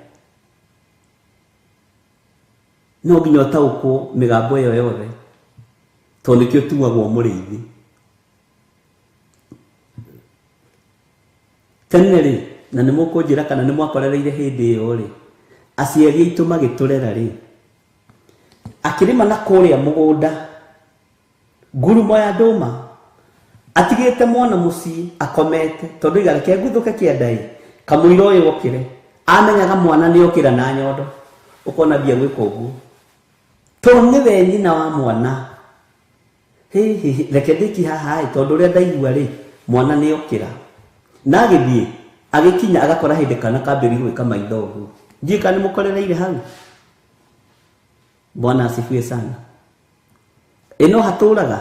No nginya ũtaũkwo mĩgambo ĩyo yothe, tondũ nĩkĩo tuagwo mũrĩithi. Tene rĩ, na nĩ mũkũnjĩra kana nĩ mwakorereire hĩndĩ ĩyo rĩ, aciari aitũ magĩtũrera rĩ, akĩrĩma na kũrĩa mũgũnda, ngurumo ya ndũma, atigĩte mwana mũciĩ akomete, tondũ iga reke nguthũke kĩanda ĩ, kamũira ũyũ okĩre, amenyaga mwana nĩ okĩra na nyondo, ũkona mbia gwĩka ũguo. Tondũ nĩwe nyina wa mwana. Hi, hi, hi, reke ndĩki haha ĩ, tondũ ũrĩa ndaigua rĩ, mwana nĩ okĩra. Na agĩthiĩ, agĩkinya agakora hĩndĩ kana kambĩrĩria gwĩka maitho ũguo. Ndiũĩ kana nĩ mũkorereire hau. Bwana asifiwe sana. Ĩ no hatũraga?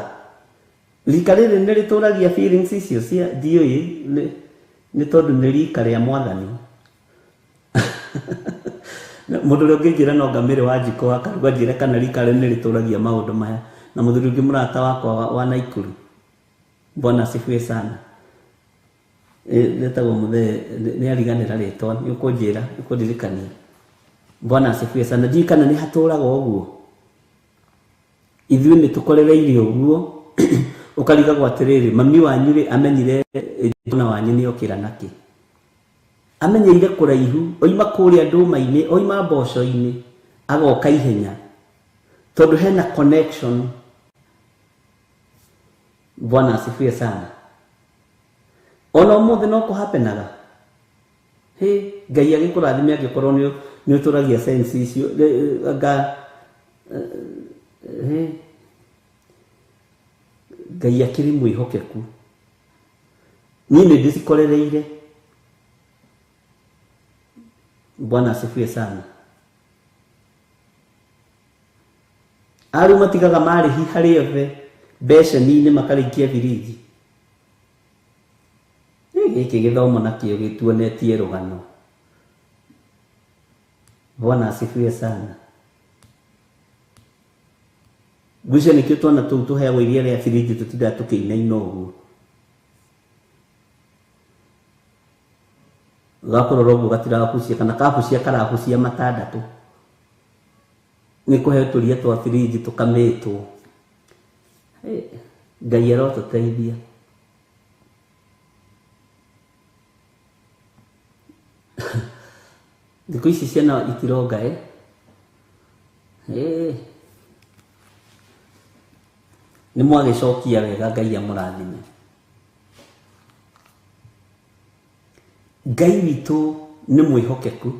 Rika rĩrĩ nĩ rĩtũragia feelings icio cia ndiũĩ, nĩ tondũ nĩ rika rĩa mwathani. Mũndũ ũrĩa ũngĩnjĩra no ngamĩre wa njiko akaruga njĩre kana rika rĩrĩ nĩ rĩtũragia maũndũ maya. Na mũthuri ũngĩ mũrata wakwa wa Naikuru. Bwana asifiwe sana. Retagwo mũthee, nĩ ariganĩra rĩtwa, nĩ ũkũnjĩra, nĩ ũkũndirikania. Bwana asifiwe sana. Ndiũĩ kana nĩ hatũraga ũguo. Ithuĩ nĩ tũkorereire ũguo, ũkarigagwo atĩrĩrĩ, mami wanyu rĩ, amenyire mwana wanyu nĩ okĩra nakĩ? Amenyeire kũraihu, oima kũrĩa ndũma-inĩ, oima mboco-inĩ, agoka ihenya. Tondũ hena connection. Bwana asifiwe sana. Ona ũmũthĩ no kũhapenaga. Hĩ, Ngai agĩkũrathime angĩkorwo nĩ ũtũragia sense icio. Anga hĩ, Ngai akĩrĩ mwĩhokeku. Niĩ nĩ ndĩcikorereire. Bwana asifiwe sana. Arĩu matigaga marĩhi harĩ othe beceni-inĩ makarĩkia biriji. Gĩkĩ gĩthomo nakĩo gĩtuonetie rũgano. Bwana asifiwe sana. Ngwĩciria nĩkĩo twana tũu tũheagwo iria rĩa biriji tũtindaga tũkĩinaina ũguo. Gakũrora ũguo gatirabucia kana kabucia karabucia matandatũ. Nĩ kũheo tũria twa biriji tũkamĩtwo. Ngai arotũteithia. Thikũ ici ciana itironga ĩ. Nĩ mwagĩcokia wega, Ngai amũrathime. Ngai witũ nĩ mwĩhokeku.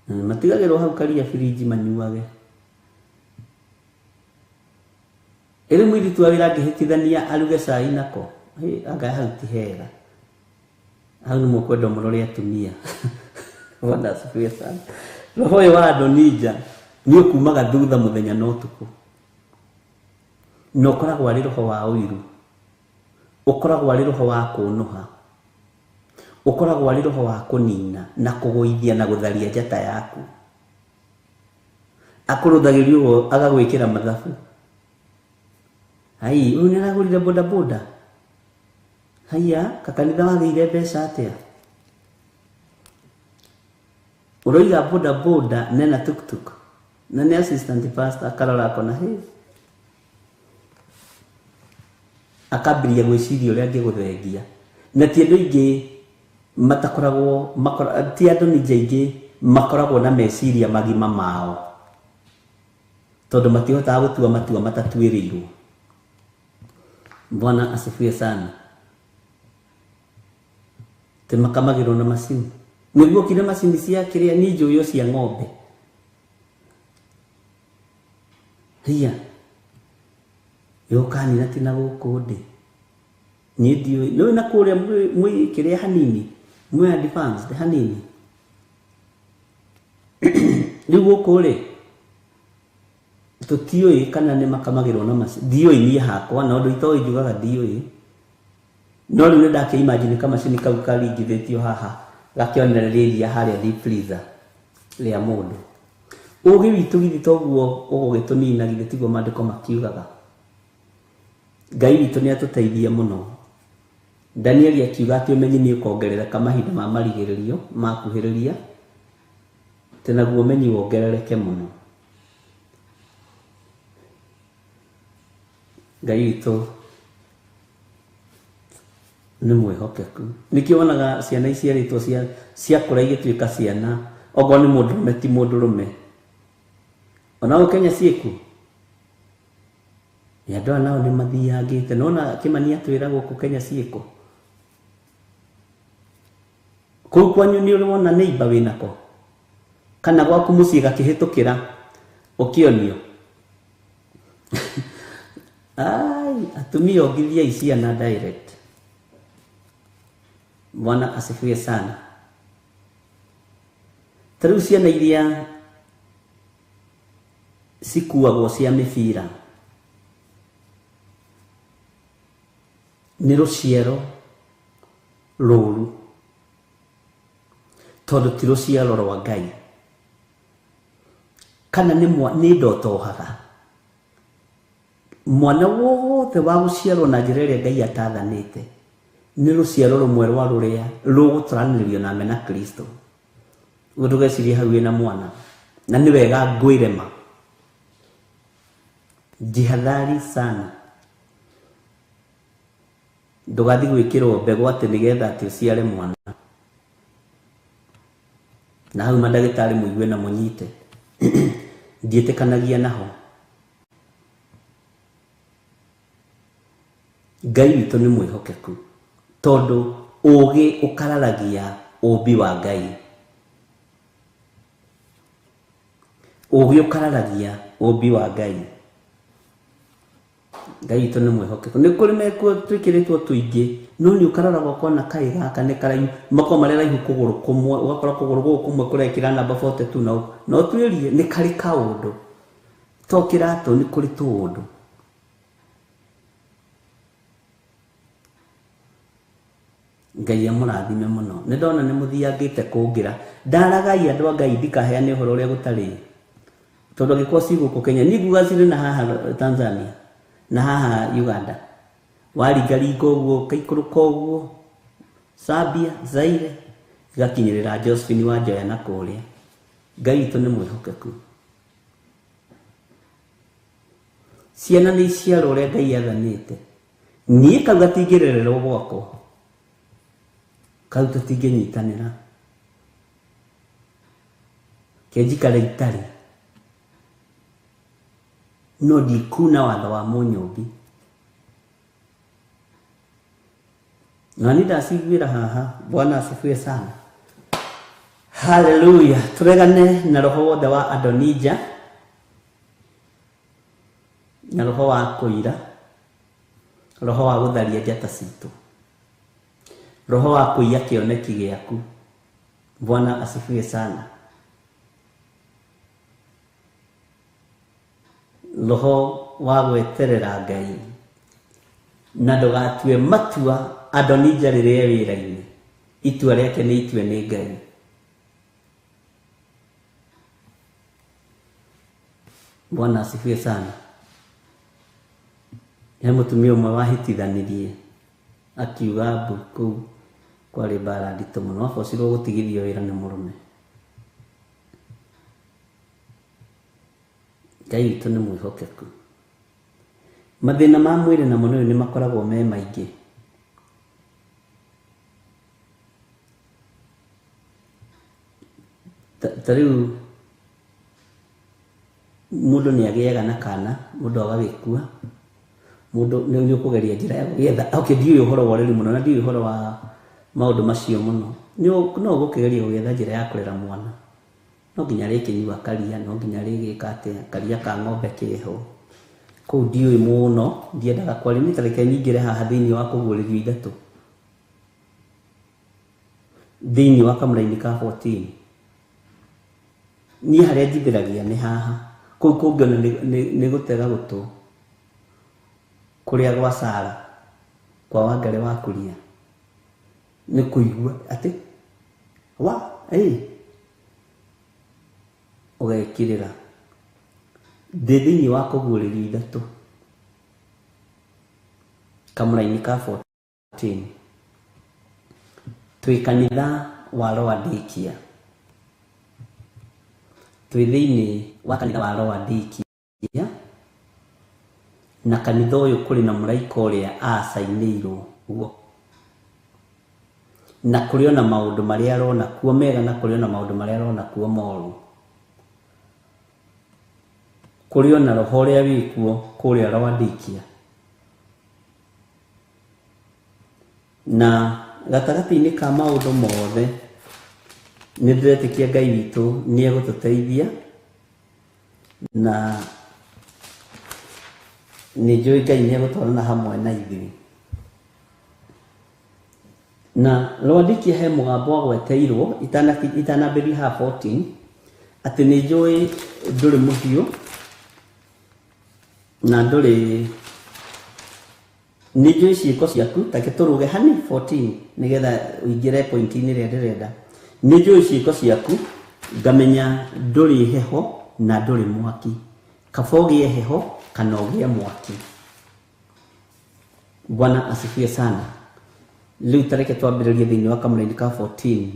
Matigagĩrwo hau karia biriji manyuage. Ĩrĩ mũirĩtu wa wĩra angĩhĩtithania aruge cai nako. Anga hau ti hega. Hau nĩ mũkwenda mũrore atumia. Bwana asifiwe sana. Roho ũyũ wa Adonija nĩ ũkumaga thutha mũthenya na ũtukũ. Na ũkoragwo arĩ roho wa ũiru. Ũkoragwo arĩ roho wa kũnũha. Ũkoragwo arĩ roho wa kũnina na kũgũithia na gũtharia njata yaku. Akũrũthagĩria ũguo agagwĩkĩra mathabu. Ai, ũyũ nĩ aragũrire boda boda. Haiya, kakanitha wagĩire mbeca atĩa? Ũroiga boda boda nena tuktuk. Na nĩ assistant pastor akarora akona hĩ. Akambĩrĩria gwĩciria ũrĩa angĩgũthengia. Na ti andũ aingĩ matakoragwo, ti andũ ningĩ aingĩ makoragwo na meciria magima mao. Tondũ matihotaga gũtua matua matatuĩrĩirwo. Bwana asifiwe sana. Te makamagĩrwo na macini. Nĩguo kire macini cia kĩrĩa ni njũĩ cia ng'ombe. Hiya. Yũkanina ti na gũkũ ndĩ. Niĩ ndiũĩ. Nĩũĩ na kũrĩa mwĩ kĩrĩa hanini. Mwĩ advanced hanini. Rĩu gũkũ rĩ, tũtiũĩ kana nĩ makamagĩrwo na macini. Ndiũĩ niĩ hakwa, na ũndũ itoĩ njugaga ndiũĩ. No rĩu nĩ ndakĩ imagine kamacini kau karingithĩtio haha gakĩonereria iria harĩa deep freezer rĩa mũndũ. Ũgĩ witũ githĩ toguo ũgũgĩtũnina, githĩ tiguo maandĩko makiugaga. Ngai witũ nĩ atũteithie mũno. Danieli akiuga atĩ ũmenyi nĩ ũkongerereka mahinda ma marigĩrĩrio makuhĩrĩria, atĩ naguo ũmenyi wongerereke mũno. Ngai witũ nĩ mwĩhokeku. Nĩkĩo wonaga ciana iciarĩtwo ciakũra igĩtuĩka ciana, okorwo nĩ mũndũrũme ti mũndũrũme. Ona gũkũ Kenya ciĩkuo? Andũ aya nao nĩ mathiangĩte. Nĩwona Kĩmani atwĩra gũkũ Kenya ciĩkuo? Kũu kwanyu nĩ ũrĩ wona neighbor wĩnako? Kana gwaku mũciĩ gakĩhĩtũkĩra ũkĩonio? Ai, atumia ongithiai ciana direct. Bwana asifiwe sana. Ta rĩu ciana iria cikuagwo cia mĩbira nĩ rũciaro rũru, tondũ ti rũciaro rwa Ngai. Kana nĩ ndotohaga. Mwana wothe wa gũciarwo na njĩra ĩrĩa Ngai atathanĩte nĩ rũciaro rũmwe rwa rũrĩa rũgũtũranĩrio na mena Kristo. Ũguo ndũgecirie hau wĩna mwana. Na nĩ wega ngwĩre ma. Jihadhari sana. Ndũgathiĩ gwĩkĩrwo mbegũ atĩ nĩgetha atĩ ũciare mwana. Na hau mandagĩtarĩ mũigue na mũnyite. Ndiĩtĩkanagia naho. Ngai witũ nĩ mwĩhokeku. Tondũ Ũũgĩ ũkararagia ũũmbi wa Ngai. Ũũgĩ ũkararagia ũũmbi wa Ngai. Ngai witũ nĩ mwĩhokeku. Nĩ kũrĩ mekuo twĩkĩrĩtwo tũingĩ, no nĩ ũkaroraga ũkona kaĩ gaka nĩ karaihu, makoragwo marĩ araihu kũgũrũ kũmwe, ũgakora kũgũrũ gũkũ kũmwe kũrekĩra namba 42 na ũguo. Na ũtuĩrie nĩ karĩ kaũndũ. To kĩratũ nĩ kũrĩ tũũndũ. Ngai amũrathime mũno. Nĩ ndona nĩ mũthiangĩte kũngĩra. Ndaragai andũ a Ngai ndikaheane ũhoro ũrĩa gũtarĩ. Tondũ angĩkorwo ci gũkũ Kenya, niĩ nguga cirĩ na haha Tanzania, na haha Uganda. Waringaringa ũguo, ũkaikũrũka ũguo, Zambia, Zaire, igakinyĩrĩra Josephine Wanjoya na kũrĩa. Ngai witũ nĩ mwĩhokeku. Ciana nĩ iciarwo ũrĩa Ngai athanĩte. Niĩ kau gatingĩrererwo gwakwa. Kau tũtingĩnyitanĩra. Ke njikare itarĩ. No ndikuna watho wa Mũnyũmbi. Na niĩ ndaciguĩra haha. Bwana asifiwe sana. Haleluya. Tũregane na roho wothe wa Adonija na roho wa kũira, roho wa gũtharia njata citũ, roho wa kũiya kĩoneki gĩaku. Bwana asifiwe sana. Roho wa gweterera Ngai na ndũgatue matua Adonija rĩrĩa e wĩra-inĩ, itua rĩake nĩ itue nĩ Ngai. Bwana asifiwe sana. He mũtumia ũmwe wahĩtithanirie akiuga mbu kũu kwarĩ mbara nditũ mũno, abocirwo gũtigithio wĩra nĩ mũrũme. Ngai witũ nĩ mwĩhokeku. Mathĩna ma mwĩrĩ namo nĩũĩ nĩ makoragwo me maingĩ. Ta rĩu mũndũ nĩ agĩaga na kana, mũndũ agagĩkua, mũndũ nĩ ũkũgeria njĩra ya gũgĩetha, okay ndiũĩ ũhoro wa ũreri mũno na ndiũĩ ũhoro wa maũndũ macio mũno. No ũgũkĩgeria gũgĩetha njĩra ya kũrera mwana. No nginya arĩkĩnyua karia, no nginya arĩgĩka atĩa, karia ka ng'ombe keho. Kũu ndiũĩ mũno, ndiendaga kwaria, niĩ ta reke nyingĩre haha thĩinĩ wa kũguũrĩrio ithatũ. Thĩinĩ wa kamũraini ka 14. Niĩ harĩa njithĩragia nĩ haha. Kũu kũngĩ ona nĩ gũtega gũtũ. Kũrĩa gwa Sara, kwa Wangarĩ wa Kuria. Nĩ kũigua atĩ, wa, ĩ, ũgekĩrĩra. Ndĩ thĩinĩ wa kũguũrĩrio ithatũ. Kamũraini ka 14. Twĩ kanitha wa Loadikia. Twĩ thĩinĩ wa kanitha wa Loadikia. Na kanitha ũyũ kũrĩ na mũraika ũrĩa acainĩirwo guo. Na kũrĩ ona maũndũ marĩa arona kuo mega na kũrĩ ona maũndũ marĩa arona kuo moru. Kũrĩ ona roho ũrĩa wĩkuo kũrĩa Loadikia. Na gatagatĩ-inĩ ka maũndũ mothe, nĩ ndĩretĩkia Ngai witũ nĩ egũtũteithia, na nĩ njũĩ Ngai nĩ egũtwarana hamwe na ithuĩ. Na Lwandĩkia he mũgambo agweteirwo itanambĩrĩria haha 14, atĩ nĩ njũĩ ndũrĩ mũhiũ na ndũrĩ nĩ njũĩ ciĩko ciaku, take tũrũge hani 14 nĩgetha ũingĩre point-inĩ ĩrĩa ndĩrenda. Nĩ njũĩ ciĩko ciaku, ngamenya ndũrĩ heho na ndũrĩ mwaki. Kaba ũgĩe heho kana ũgĩe mwaki. Bwana asifiwe sana. Rĩu ta reke twambĩrĩrie thĩinĩ wa kamũraini ka 14.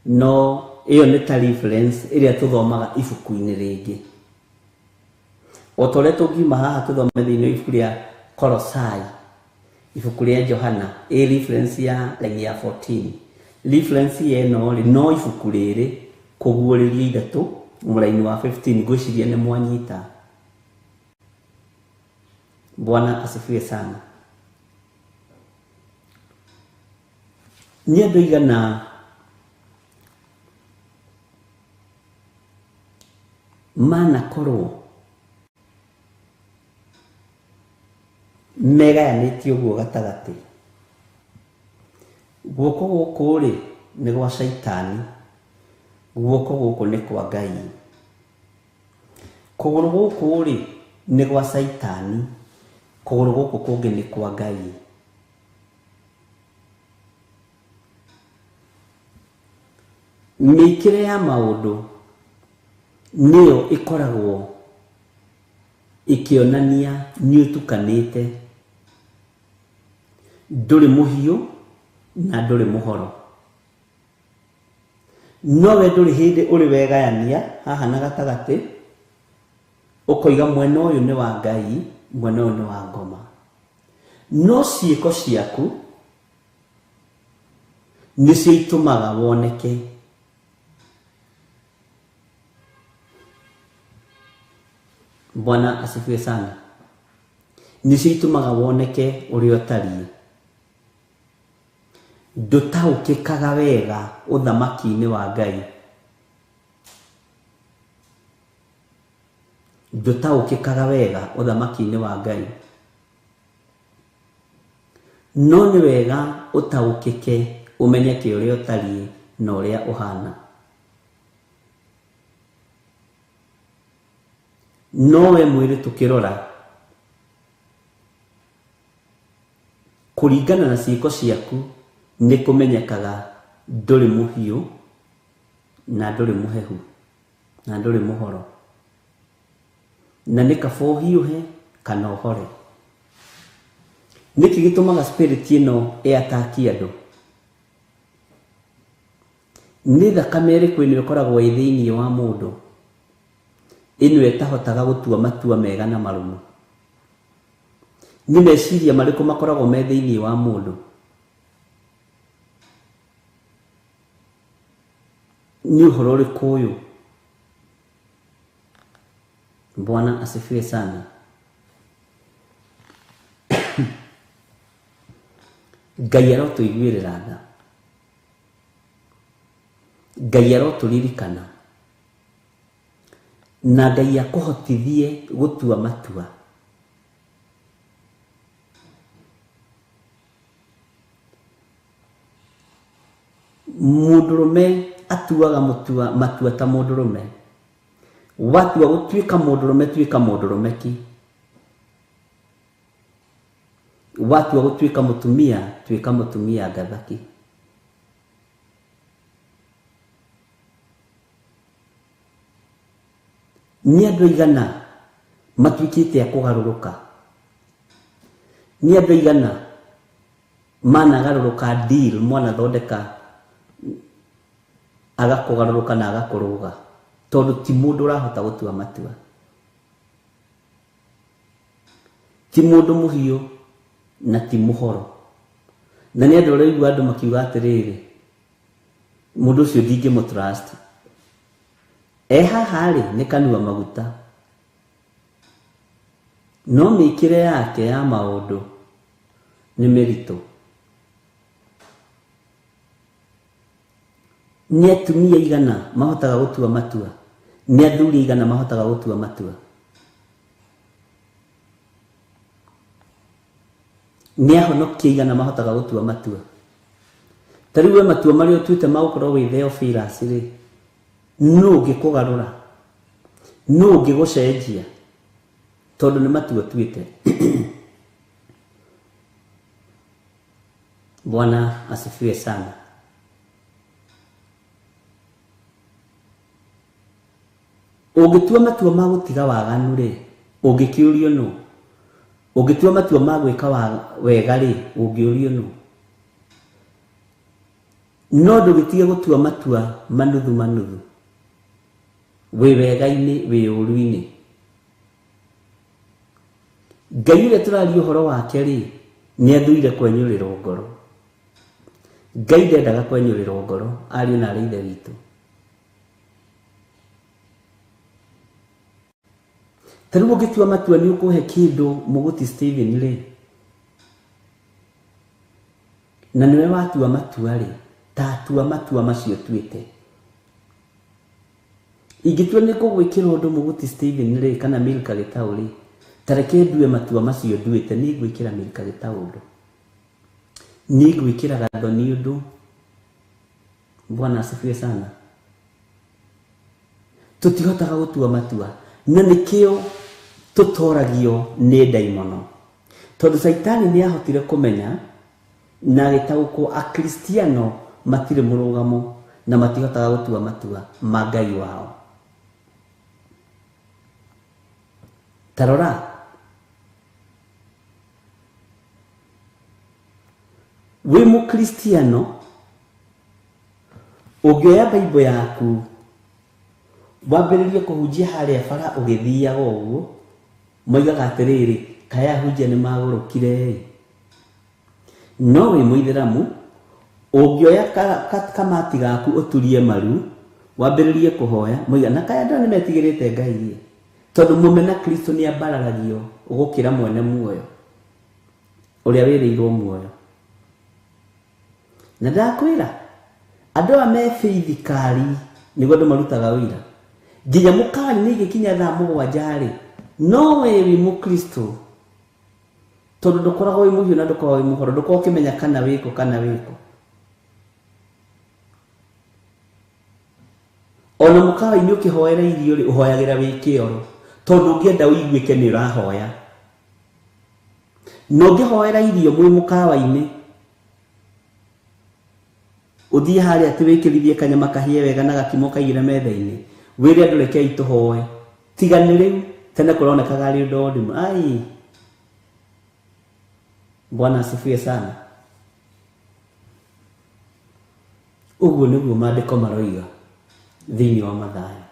No ĩyo nĩ ta reference ĩrĩa tũthomaga ibuku-inĩ rĩngĩ. O ta ũrĩa tũngiuma haha tũthome thĩinĩ wa ibuku rĩa Kolosai, ibuku rĩa Johana, ĩ reference ya line ya 14. Reference ya ĩno rĩ, no ibuku rĩrĩ, kũguũrĩrio ithatũ, mũraini wa 15, ngwĩciria nĩ mwanyita. Bwana asifiwe sana. Nĩ andũ aigana manakorwo megayanĩtie ũguo gatagatĩ? Guoko gũkũ rĩ nĩ gwa Shaitani, guoko gũkũ nĩ kwa Ngai. Kũgũrũ gũkũ rĩ nĩ gwa Shaitani, kũgũrũ gũkũ kũngĩ nĩ kwa Ngai. Mĩkĩre ya maũndũ nĩyo ĩkoragwo ĩkĩonania nĩ ũtukanĩte, ndũrĩ mũhiũ na ndũrĩ mũhoro. Nowe ndũrĩ hĩndĩ ũrĩ wegayania haha na gatagatĩ, ũkoiga mwena ũyũ nĩ wa Ngai, mwena ũyũ nĩ wa ngoma. No ciĩko ciaku nĩcio itũmaga woneke. Bwana asifiwe sana. Nĩcio itũmaga woneke ũrĩa ũtariĩ. Ndũtaũkĩkaga wega ũthamaki-inĩ wa Ngai. Ndũtaũkĩkaga wega ũthamaki-inĩ wa Ngai. No nĩ wega ũtaũkĩke, ũmenyeke ũrĩa ũtariĩ na ũrĩa ũhana. No we mwĩrĩ tũkĩrora kũringana na ciĩko ciaku nĩ kũmenyekaga ndũrĩ mũhiũ na ndũrĩ mũhehu na ndũrĩ mũhoro, na nĩ kaba ũhiũhe kana ũhore. Nĩkĩ gĩtũmaga spirit ĩno ĩataki andũ? Nĩ thakame ĩrĩkũ ĩno ĩkoragwo ĩ thĩinĩ wa mũndũ, ĩno ĩtahotaga gũtua matua mega na marũmu? Nĩ meciria marĩkũ makoragwo me thĩinĩ wa mũndũ? Nĩ ũhoro ũrĩkũ ũyũ? Bwana asifiwe sana. Ngai arotũiguĩrĩra tha, Ngai arotũririkana, na Ngai akũhotithie gũtua matua. Mũndũrũme atuaga matua ta mũndũrũme. Watua gũtuĩka mũndũrũme, tuĩka mũndũrũme ki. Watua gũtuĩka mũtumia, tuĩka mũtumia ngathaki. Nĩ andũ aigana matuĩkĩte a kũgarũrũka? Nĩ andũ aigana managarũrũka deal, mwanathondeka agakũgarũrũka na agakũrũga, tondũ ti mũndũ ũrahota gũtua matua, ti mũndũ mũhiũ na ti mũhoro. Na nĩ andũ ũraigua andũ makiuga atĩrĩrĩ, mũndũ ũcio ndingĩmũ trust, e haha rĩ nĩ kanua maguta, no mĩkĩre yake ya maũndũ nĩ mĩritũ. Nĩ atumia aigana mahotaga gũtua matua? Nĩ athuri aigana mahotaga gũtua matua? Nĩ ahonokia aigana mahotaga gũtua matua? Ta rĩu we matua marĩa ũtuĩte ma gũkorwo wĩ Theophilus rĩ, nũ ũngĩkũgarũra? Nũ ũngĩgũcenjia? Tondũ nĩ matua ũtuĩte. Bwana asifiwe sana. Ũngĩtua matua ma gũtiga waganu rĩ, ũngĩkĩũrio nũ? Ũngĩtua matua ma gwĩka wega rĩ, ũngĩũrio nũ? No ndũgĩtige gũtua matua manuthu manuthu, wĩ wega-inĩ wĩ ũru-inĩ. Ngai ũrĩa tũraria ũhoro wake rĩ, nĩ athũire kwenyũrĩrwo ngoro. Ngai ndendaga kwenyũrĩrwo ngoro, ariũ na arĩ ithe witũ. Ta rĩu ũngĩtua matua nĩ ũkũhe kĩndũ Mũgũti Stephen rĩ, Na nĩwe watua matua rĩ, tatua matua macio tuĩte. Ingĩtua nĩ ngũgwĩkĩra ũndũ Mũguti Stephen rĩ, kana Milka Gĩtaũ rĩ, ta reke ndue matua macio nduĩte, nĩ ngwĩkĩra Milka Gĩtaũ ũndũ, nĩ ngwĩkĩra Gathoni ũndũ. Bwana asifiwe sana. Tũtihotaga gũtua matua, na nĩkĩo tũtoragio nĩ ndaimono, tondũ Caitani nĩ ahotire kũmenya na agĩtaũkwo Akristiano matirĩ mũrũgamo na matihotaga gũtua matua ma Ngai wao. Ta rora, wĩ Mũkristiano ũngĩoya Bible yaku wambĩrĩrie kũhunjia harĩa bara ũgĩthiaga ũguo, moigaga atĩrĩrĩ, kaĩ ahunjia nĩ magũrũkire ĩ. No wĩ mũithĩramu ũngĩoya kamati gaku ũturie maru wambĩrĩrie kũhoya, moiga na kaĩ andũ aya nĩ metigĩrĩte Ngai ĩ, tondũ mũmena Kristo nĩ ambararagio gũkĩra mwene muoyo ũrĩa wĩrĩirwo muoyo. Na ndakwĩra andũ aya me thirikari nĩguo andũ marutaga wĩra nginya mũkawa-inĩ igĩkinya thaa 7 rĩ, no we wĩ Mũkristo tondũ ndũkoragwo wĩ mũhiũ na ndũkoragwo wĩ mũhoro, ndũkoragwo ũkĩmenya kana wĩkũ kana wĩkũ. Ona mũkawa-inĩ ũkĩhoera irio rĩ, ũhoyagĩra wĩ kĩoro, tondũ ũngĩenda ũiguĩke nĩ ũrahoya. Na ũngĩhoera irio mwĩ mũkawa-inĩ, ũthiĩ harĩa atĩ wĩkĩrithie kanyama kahĩe wega na gakimo kaigĩre metha-inĩ, wĩre andũ rekei tũhoe. Tiga nĩ rĩu, tene kũronekaga arĩ ũndũ wa ũrimũ. Ai, Bwana asifiwe sana. Ũguo nĩguo maandĩko maroiga thĩinĩ wa Mathayo.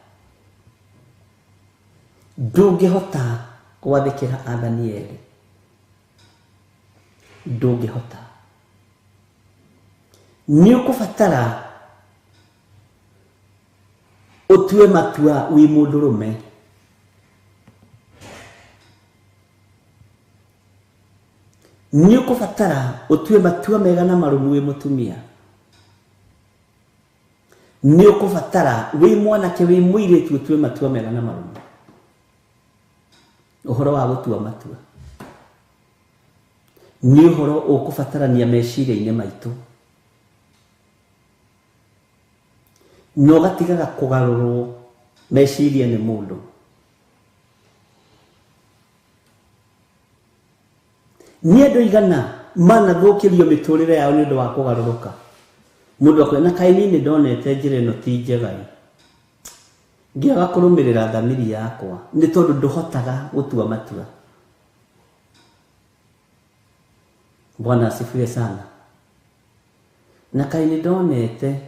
Ndũngĩhota gwathĩkĩra athani erĩ, ndũngĩhota. Nĩ ũkũbatara ũtue matua wĩ mũndũrũme. Nĩ ũkũbatara ũtue matua mega na marũmu wĩ mũtumia. Nĩ ũkũbatara wĩ mwanake wĩ mũirĩtu ũtue matua mega na marũmu. Ũhoro wa gũtua matua nĩ ũhoro ũkũbatarania meciria-inĩ maitũ, na ũgatigaga kũgarũrwo meciria nĩ mũndũ. Nĩ andũ aigana manathũkĩrio mĩtũrĩre yao nĩ ũndũ wa kũgarũrũka. Mũndũ akwĩra, na kaĩ niĩ nĩ ndonete njĩra ĩno ti njega ĩ, ngĩaga kũrũmĩrĩra thamiri yakwa, nĩ tondũ ndũhotaga gũtua matua. Bwana asifiwe sana. Na kaĩ nĩ ndonete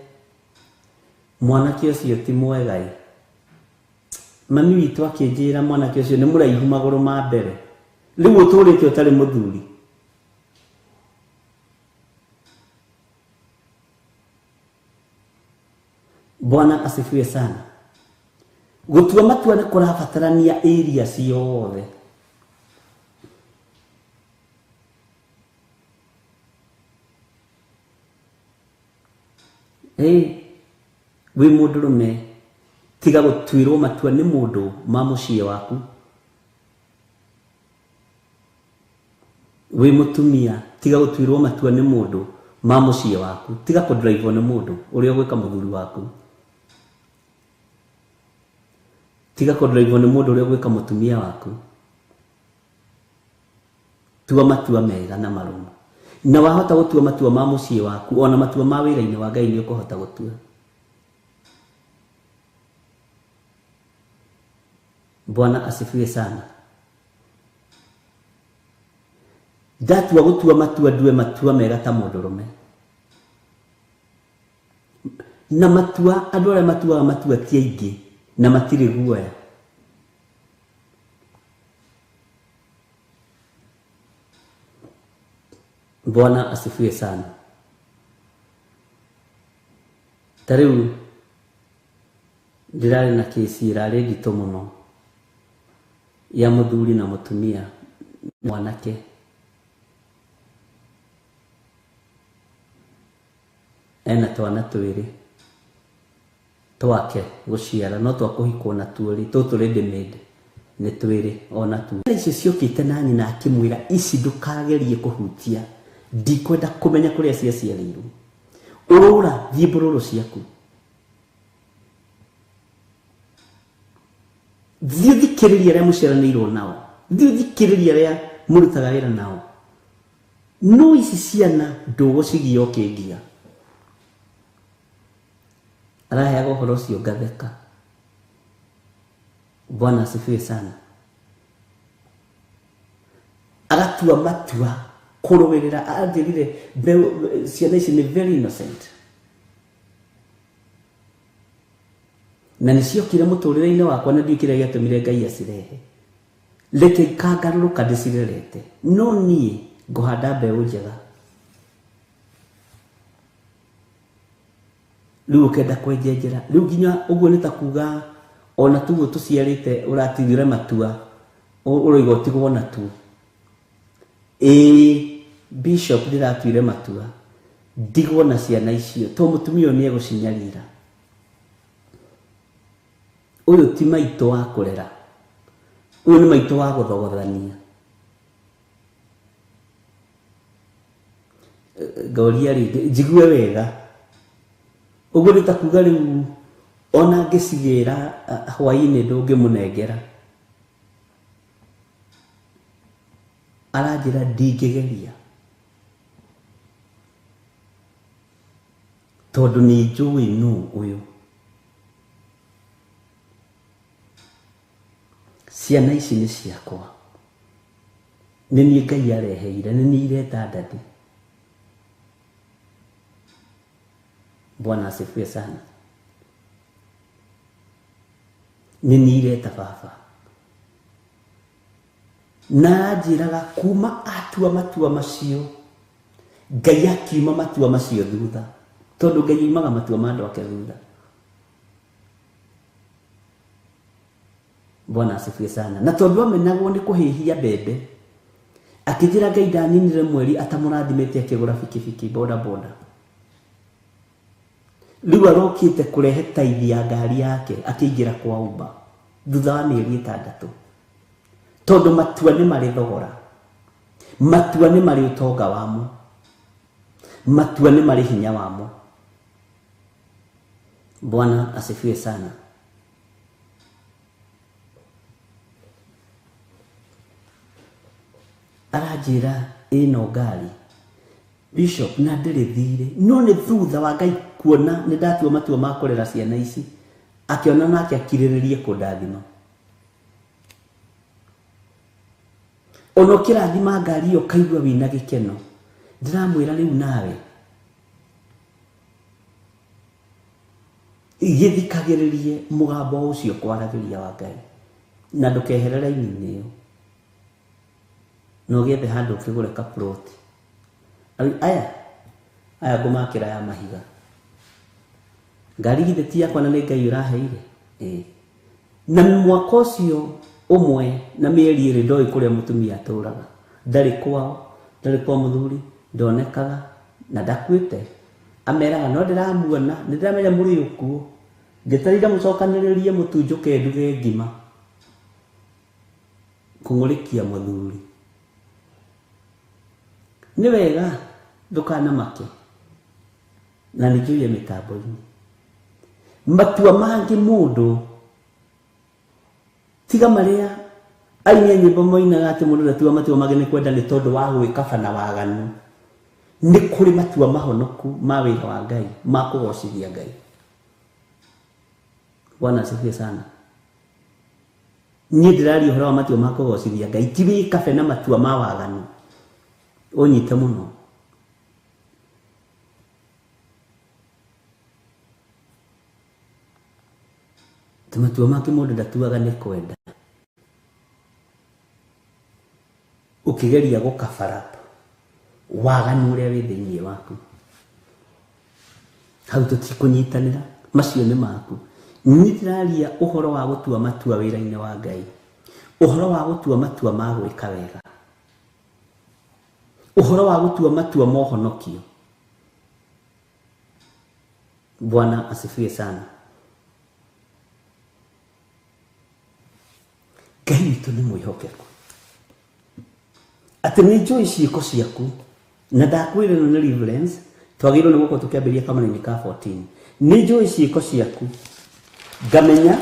mwanake ũcio ti mwega ĩ, mami witũ akĩnjĩra mwanake ũcio nĩ mũraihu magũrũ ma mbere, rĩu ũtũrĩte ũtarĩ mũthuri. Bwana asifiwe sana. Gũtua matua nĩ kũrabatarania area ciothe. Wĩ mũndũrũme, tiga gũtuĩrwo matua nĩ mũndũ ma mũciĩ waku. Wĩ mũtumia, tiga gũtuĩrwo matua nĩ mũndũ ma mũciĩ waku. Tiga kũdrive nĩ mũndũ ũrĩa ũgwĩka mũthuri waku. Tiga kũdrive nĩ mũndũ ũrĩa ũgwĩka mũtumia waku. Tua matua mega na marũmu. Na wahota gũtua matua ma mũciĩ waku, ona matua ma wĩra-inĩ wa Ngai nĩ ũkũhota gũtua. Bwana asifiwe sana. Ndatua gũtua matua, ndue matua mega ta mũndũrũme. Na matua, andũ arĩa matuaga matua ti aingĩ na matirĩ guoya. Bwana asifiwe sana. Ta rĩu ndĩrarĩ na kĩci ĩrarĩ nditũ mũno ya mũthuri na mũtumia mwanake. Ena twana twĩrĩ twake gũciara no twakũhikwo na tuo rĩ tũtũ ready made nĩ twĩrĩ ona tuo. Icio ciokĩte na nyina akĩmwĩra ici ndũkagerie kũhutia, ndikwenda kũmenya kũrĩa ciaciarĩirwo, ũrũra thiĩ mbũrũrũ ciaku, thiĩ ũthikĩrĩrie arĩa mũciaranĩirwo nao, thiĩ ũthikĩrĩrie arĩa mũrutaga wĩra nao. No ici ciana ndũgũcigia ũkĩngia. Araheaga ũhoro ũcio ngatheka. Bwana asifiwe sana. Agatua matua kũrũĩrĩra, anjĩrire ciana ici nĩ very innocent na nĩ ciokire mũtũrĩre-inĩ wakwa na ndiũĩ kĩrĩa gĩatũmire Ngai acirehe. Reke ikangarũrũka ndĩcirerete, no niĩ ngũhanda mbeũ njega. Rĩu ũkenda kwenjenjera rĩu nginya ũguo nĩ ta kuga ona tuguo tũciarĩte ũratigire matua ũroiga ũtigwo natuo. Ĩĩ Bishop ndĩratuire matua ndigwo na ciana icio to mũtumia ũyũ nĩ egũcinyarira. Ũyũ ti maitũ wa kũrera, ũyũ nĩ maitũ wa gũthogothania. Ngoria rĩngĩ njigue wega. Ũguo nĩ ta kuga rĩu ona ngĩcigĩra hwaĩ-inĩ ndũngĩmũnengera. Aranjĩra ndingĩgeria tondũ nĩ njũĩ nũ ũyũ. Ciana ici nĩ ciakwa, nĩ niĩ Ngai areheire, nĩ niĩ ireta ndadi. Bwana asifiwe sana. Nĩ niĩ ireta baba. Na anjĩraga kuma atua matua macio Ngai akiuma matua macio thutha, tondũ Ngai aumaga matua ma andũ ake thutha. Bwana asifiwe sana. Na tondũ amenagwo nĩ kũhĩhia mbembe, akĩnjĩra Ngai ndaninire mweri atamũrathimĩte akĩgũra bikibiki boda boda. Rĩu arokĩte kũrehe taithi ya ngari yake akĩingĩra kwa Uber thutha wa mĩeri 6, tondũ matua nĩ marĩ thogora, matua nĩ marĩ ũtonga wamo, matua nĩ marĩ hinya wamo. Bwana asifiwe sana. Aranjĩra ĩno ngari Bishop na ndĩrĩ thirĩ, no nĩ thutha wa Ngai kuona nĩ ndatua matua ma kũrera ciana ici, akĩona nake akirĩrĩrie kũndathima. Ona ũkĩrathima ngari ĩyo ũkaigua wĩna gĩkeno. Ndĩramwĩra rĩu nawe gĩthikagĩrĩrie mũgambo ũcio kwaragĩria wa Ngai, na ndũkeherere raini-inĩ ĩyo, na ũgĩethe handũ ũkĩgũre kaploti. Aya aya ngũmakĩra ya mahiga. Ngari githĩ ti yakwa na nĩ Ngai ũraheire. Ĩĩ. Na mwaka ũcio ũmwe na mĩeri 2 ndoĩ kũrĩa mũtumia atũraga. Ndarĩ kwao, ndarĩ kwa mũthuri, ndonekaga na ndakuĩte. Ameraga no ndĩramuona, nĩ ndĩramenya mũrĩ ũkuo. Ngetereire mũcokanĩrĩrie mũtu njũke nduge ngima. Kũng'ũrĩkia mũthuri. Nĩ wega ndũkanamake na nĩ njũire mĩtambo-inĩ. Matua mangĩ mũndũ tiga marĩa aini a nyĩmbo moinaga atĩ mũndũ ndatua matua mangĩ nĩ kwenda nĩ tondũ wa gwĩkaba na waganu. Nĩ kũrĩ matua mahonoku ma wĩra wa Ngai ma kũgocithia Ngai. Bwana asifiwe sana. Niĩ ndĩraria ũhoro wa matua ma kũgocithia Ngai, ti wĩkabe na matua ma waganu. Ũnyite mũno. Ti matua mangĩ mũndũ ndatuaga nĩ kwenda. Ũkĩgeria gũkabaraba waganu ũrĩa wĩ thĩinĩ waku. Hau tũtikũnyitanĩra, macio nĩ maku. Niĩ ndĩraria ũhoro wa gũtua matua wĩra-inĩ wa Ngai, ũhoro wa gũtua matua ma gwĩka wega, ũhoro wa gũtua matua ma ũhonokio. Bwana asifiwe sana. Ngai witũ nĩ mwĩhokeku atĩ nĩ njũĩ ciĩko ciaku na ndakwĩra ĩno nĩ reverence twagĩrĩirwo nĩ gũkorwo tũkĩambĩrĩria kamũranĩ ka 14. Nĩ njũĩ ciĩko ciaku ngamenya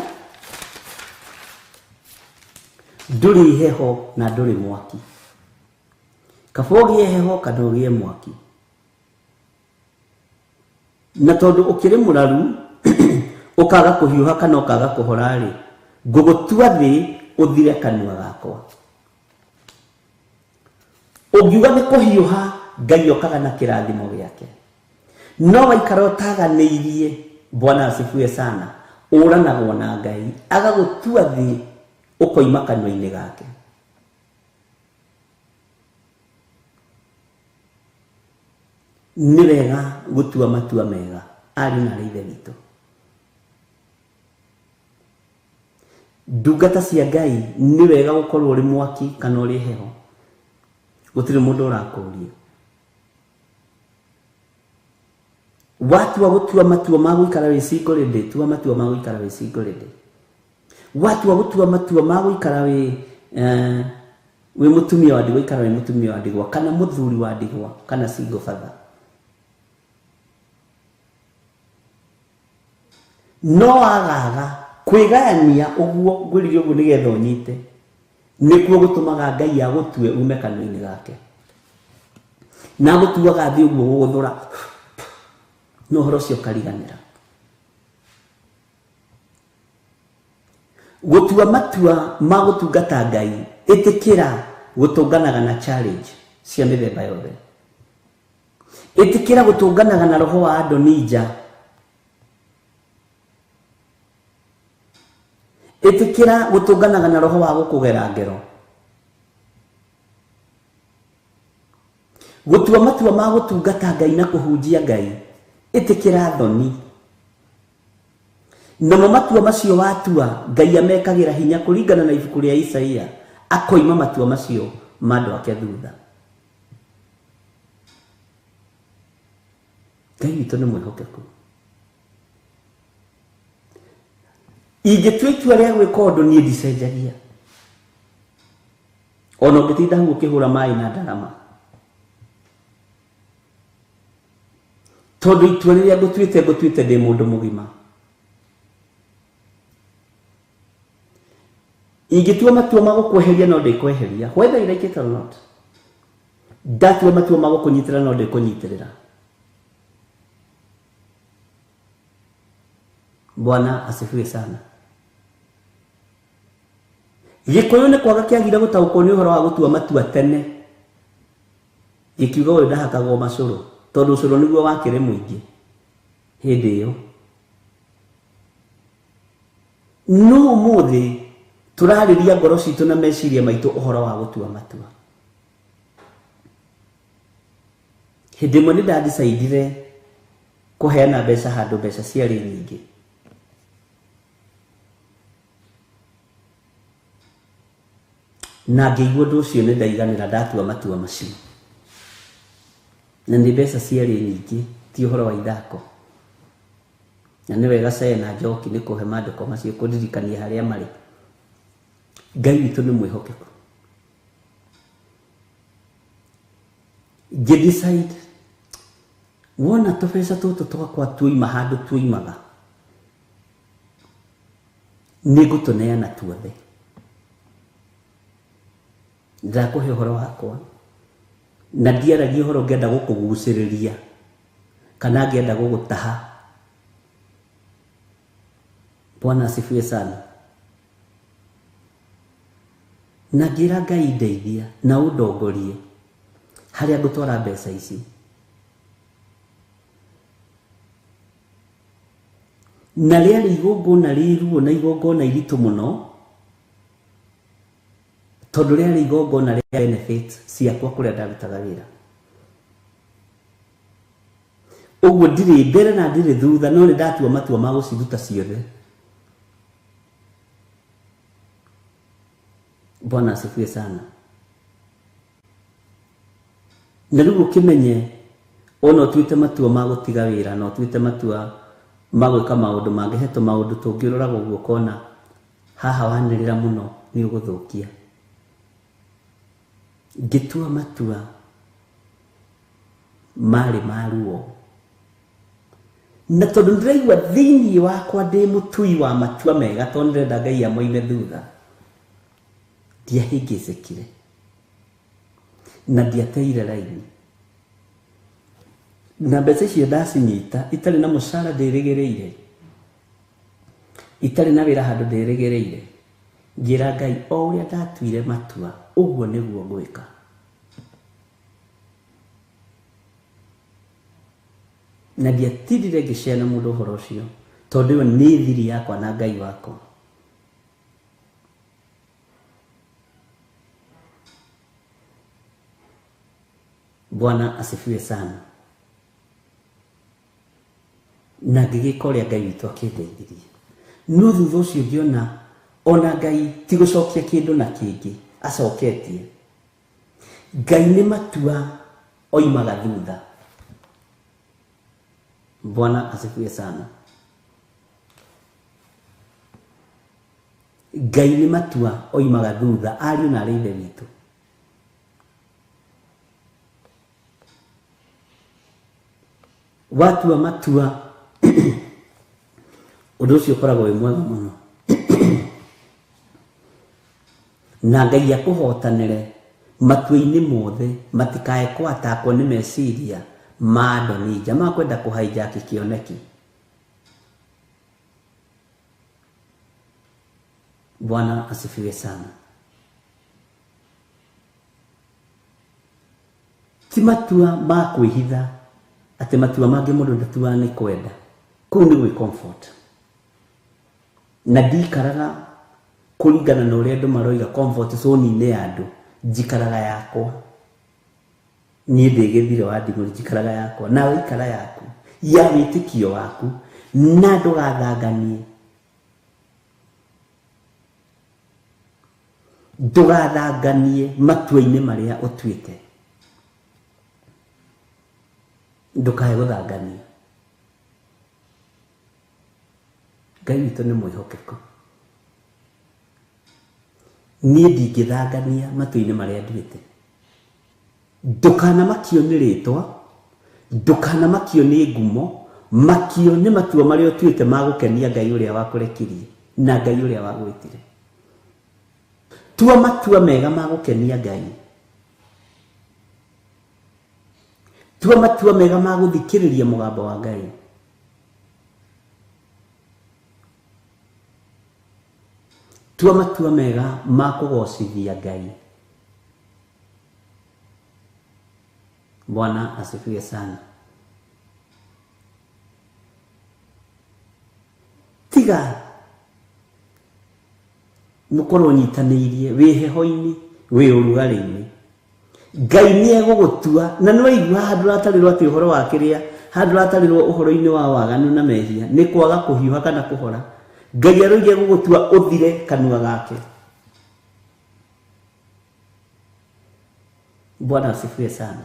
ndũrĩ heho na ndũrĩ mwaki. Kaba ũgĩe heho kana ũgĩe mwaki. Na tondũ ũkĩrĩ mũraru ũkaga kũhiũha kana ũkaga kũhora-rĩ, ngũgũtua thĩ ũthire kanua gakwa. Ũngiuga nĩ kũhiũha, Ngai okaga na kĩrathimo gĩake. No waikara ũtaganĩirie, Bwana asifiwe sana, ũranagwo na Ngai agagũtua thĩ ũkoima kanua-inĩ gake. Nĩ wega gũtua matua mega ariũ na ithe witũ. Ndungata cia Ngai nĩ wega gũkorwo ũrĩ mwaki kana ũrĩ heho. Gũtirĩ mũndũ ũrakũria. Watua gũtua matua ma gũikara wĩ single lady, tua matua ma gũikara wĩ single lady. Watua gũtua matua ma gũikara wĩ wĩ mũtumia wa ndigwa, ikara wĩ mũtumia wa ndigwa kana mũthuri wa ndigwa kana single father. No agaga kwĩgayania ũguo ngwĩrire ũguo nĩgetha ũnyite nĩkuo gũtũmaga Ngai agũtue ume kanua-inĩ gake. Na agũtuaga thĩ ũguo gũgũthũra no ũhoro ũcio ũkariganĩra. Gũtua matua ma gũtungata Ngai, ĩtĩkĩra gũtũnganaga na challenge cia mĩthemba yothe. Ĩtĩkĩra gũtũnganaga na roho wa Adonija. Ĩtĩkĩra gũtũnganaga na roho wa gũkũgera ngero. Gũtua matua ma gũtungata Ngai na kũhunjia Ngai, ĩtĩkĩra thoni. Namo matua macio watua, Ngai amekagĩra hinya kũringana na ibuku rĩa Isaia, akoima matua macio ma andũ ake thutha. Ngai witũ nĩ mwĩhokeku. Ingĩtua itua rĩa gwĩka ũndũ niĩ ndicenjagia. Ona ũngĩtinda hau ũkĩhũra maĩ na ndarama. Tondũ itua rĩrĩa ngũtuĩte ngũtuĩte ndĩ mũndũ mũgima. Ingĩtua matua ma gũkweheria no ndĩkweheria, whether you like it or not. Ndatua matua ma gũkũnyitĩrĩra no ndĩkũnyitĩrĩra. Bwana asifiwe sana. Gĩkũyũ nĩ kwaga kĩagire gũtaũkwo nĩ ũhoro wa gũtua matua tene. Gĩkiuga ũyũ ndahakagwo macũrũ tondũ ũcũrũ nĩguo wakĩrĩ mũingĩ hĩndĩ ĩyo. No ũmũthĩ tũrarĩria ngoro citũ na meciria maitũ ũhoro wa gũtua matua. Hĩndĩ ĩmwe nĩ ndadicaidire kũheana mbeca handũ mbeca ciarĩ nyingĩ. Na ngĩigua ũndũ ũcio nĩ ndaiganĩra ndatua matua macio. Na nĩ mbeca ciarĩ nyingĩ, ti ũhoro wa ithako. Na nĩ wega Cee na Njoki nĩ kũhe maandĩko macio kũndirikania harĩa marĩ. Ngai witũ nĩ mwĩhokeku. Ngĩ decide wona tũbeca tũtũ twakwa tuoima handũ tuoimaga nĩ ngũtũneana tuothe. Ndakũhe ũhoro wakwa na ndiaragia ũhoro ngĩenda gũkũgucĩrĩria kana ngĩenda gũgũtaha. Bwana asifiwe sana. Na ngĩra Ngai ndeithia na ũndongorie harĩa ngũtwara mbeca ici. Na rĩarĩ igongona rĩ ruo na igongona iritũ mũno tondũ rĩarĩ igongona rĩa benefit ciakwa kũrĩa ndarutaga wĩra. Ũguo ndirĩ mbere na ndirĩ thutha, no nĩ ndatua matua ma gũciruta ciothe. Bwana asifiwe sana. Na rĩu ũkĩmenye ona ũtuĩte matua ma gũtiga wĩra na ũtuĩte matua Ma gwĩka maũndũ mangĩ he tũmaũndũ tũngĩ ũroraga ũguo ũkona haha wanĩrĩra mũno nĩ ũgũthũkia. Ngĩtua matua marĩ ma ruo, na tondũ ndĩraigua thĩinĩ wakwa ndĩ mũtui wa matua mega, tondũ ndĩrenda Ngai amoime thutha, ndiahĩngĩcĩkire na ndiateire raini. Na mbeca icio ndacinyita itarĩ na mũcara ndĩrĩgĩrĩire, itarĩ na wĩra handũ ndĩrĩgĩrĩire, ngĩra Ngai o ũrĩa ndatuire matua ũguo nĩguo ngwĩka. Na ndiatindire ngĩcea na mũndũ ũhoro ũcio, tondũ ĩyo nĩ thiri yakwa na Ngai wakwa. Bwana asifiwe sana. Na ngĩgĩka ũrĩa Ngai witũ akĩndeithirie. No thutha ũcio ngĩona ona Ngai ti gũcokia kĩndũ na kĩngĩ acoketie. Ngai nĩ matua oimaga thutha. Bwana asifiwe sana. Ngai nĩ matua oimaga thutha, ariũ na arĩ ithe witũ. Watua matua ũndũ ũcio ũkoragwo wĩ mwega mũno, na Ngai akũhotanĩre matua-inĩ mothe, matikae kũatakwo nĩ meciria ma Adonija ma kwenda kũhijack kĩoneki. Bwana asifiwe sana. Ti matua ma kwĩhitha atĩ matua mangĩ mũndũ ndatuaga nĩ kwenda, kũu nĩ gwĩ comfort. Na ndikaraga kũringana na ũrĩa andũ maroiga comfort zone-inĩ ya andũ, njikaraga yakwa. Niĩ ndĩ gĩthiro wa nding'ũri, njikaraga yakwa, nawe ikara yaku ya wĩtĩkio waku, na ndũgathanganie. Ndũgathanganie matua-inĩ marĩa ũtuĩte, ndũkae gũthangania. Ngai witũ nĩ mwĩhokeku. Niĩ ndingĩthangania matua-inĩ marĩa nduĩte. Ndũkanamakio nĩ rĩtwa, ndũkanamakio nĩ ngumo, makio nĩ matua marĩa ũtuĩte ma gũkenia Ngai ũrĩa wakũrekirie na Ngai ũrĩa wagwĩtire. Tua matua mega ma gũkenia Ngai. Tua matua mega ma gũthikĩrĩria mũgambo wa Ngai. Tua matua mega ma kũgocithia Ngai. Bwana asifiwe sana. Tiga mũkorwo nyitanĩirie wĩ heho-inĩ, wĩ ũrugarĩ-inĩ. Ngai nĩ egũgũtua, na nĩ waigua handũ ũratarĩrwo atĩ ũhoro wa kĩrĩa, handũ ũratarĩrwo ũhoro-inĩ wa waganu na mehia, nĩ kwaga kũhiũha kana kũhora. Ngai aroiga egũgũtua ũthire kanua gake. Bwana asifiwe sana.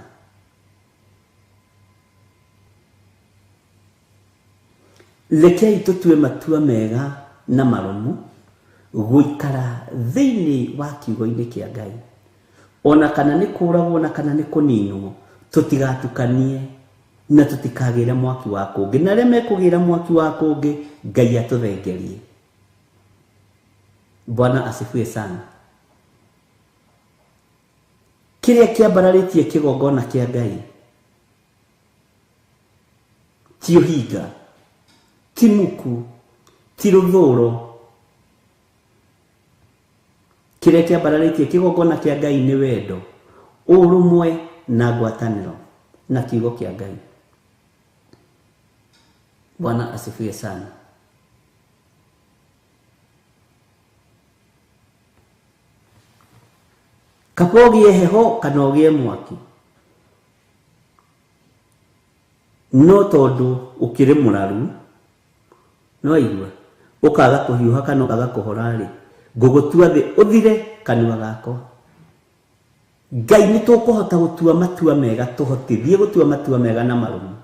Rekei tũtue matua mega na marũmu gũikara thĩinĩ wa kiugo-inĩ kĩa Ngai. Ona kana nĩ kũragwo na kana nĩ kũninwo, tũtigatukanie na tũtikagĩre mwaki wa kũngĩ. Na arĩa mekũgĩra mwaki wa kũngĩ, Ngai atũthengerie. Bwana asifiwe sana. Kĩrĩa kĩambararĩtie kĩgongona kĩa Ngai ti ũhinga, ti muku, ti rũthũro. Kĩrĩa kĩambararĩtie kĩgongona kĩa Ngai nĩ wendo, ũrũmwe na ngwatanĩro na kiugo kĩa Ngai. Bwana asifiwe sana. Kaba ũgĩe heho kana ũgĩe mwaki, no tondũ ũkĩrĩ mũraru, no aigua ũkaga kũhiũha kana ũkaga kũhora-rĩ, ngũgũtua thĩ ũthire kanua gakwa. Ngai nĩ tũkũhota gũtua matua mega, tũhotithie gũtua matua mega na marũmu.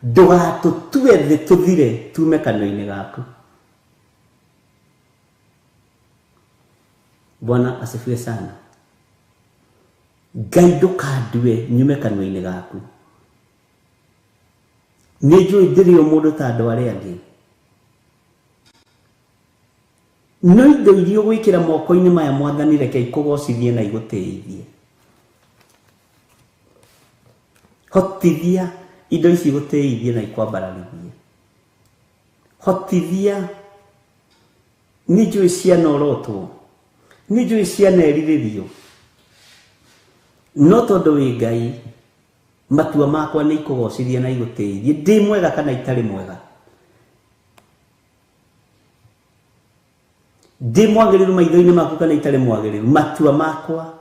Ndũgatũtue thĩ tũthire tume kanua-inĩ gaku. Bwana asifiwe sana. Ngai ndũkandue nyume kanua-inĩ gaku. Nĩ njũĩ ndĩrĩ o mũndũ ta andũ arĩa angĩ. No indo iria ũgwĩkĩra moko-inĩ maya Mwathani reke ikũgocithie na igũtĩithie. Hotithia indo ici igũtĩithie na ikwambararithie. Hotithia. Nĩ njũĩ cianorotwo, nĩ njũĩ cianerirĩrio, no tondũ wĩ Ngai matua makwa nĩ ikũgocithia na igũtĩithie, ndĩ mwega kana itarĩ mwega, ndĩ mwagĩrĩru maitho-inĩ maku kana itarĩ mwagĩrĩru, matua makwa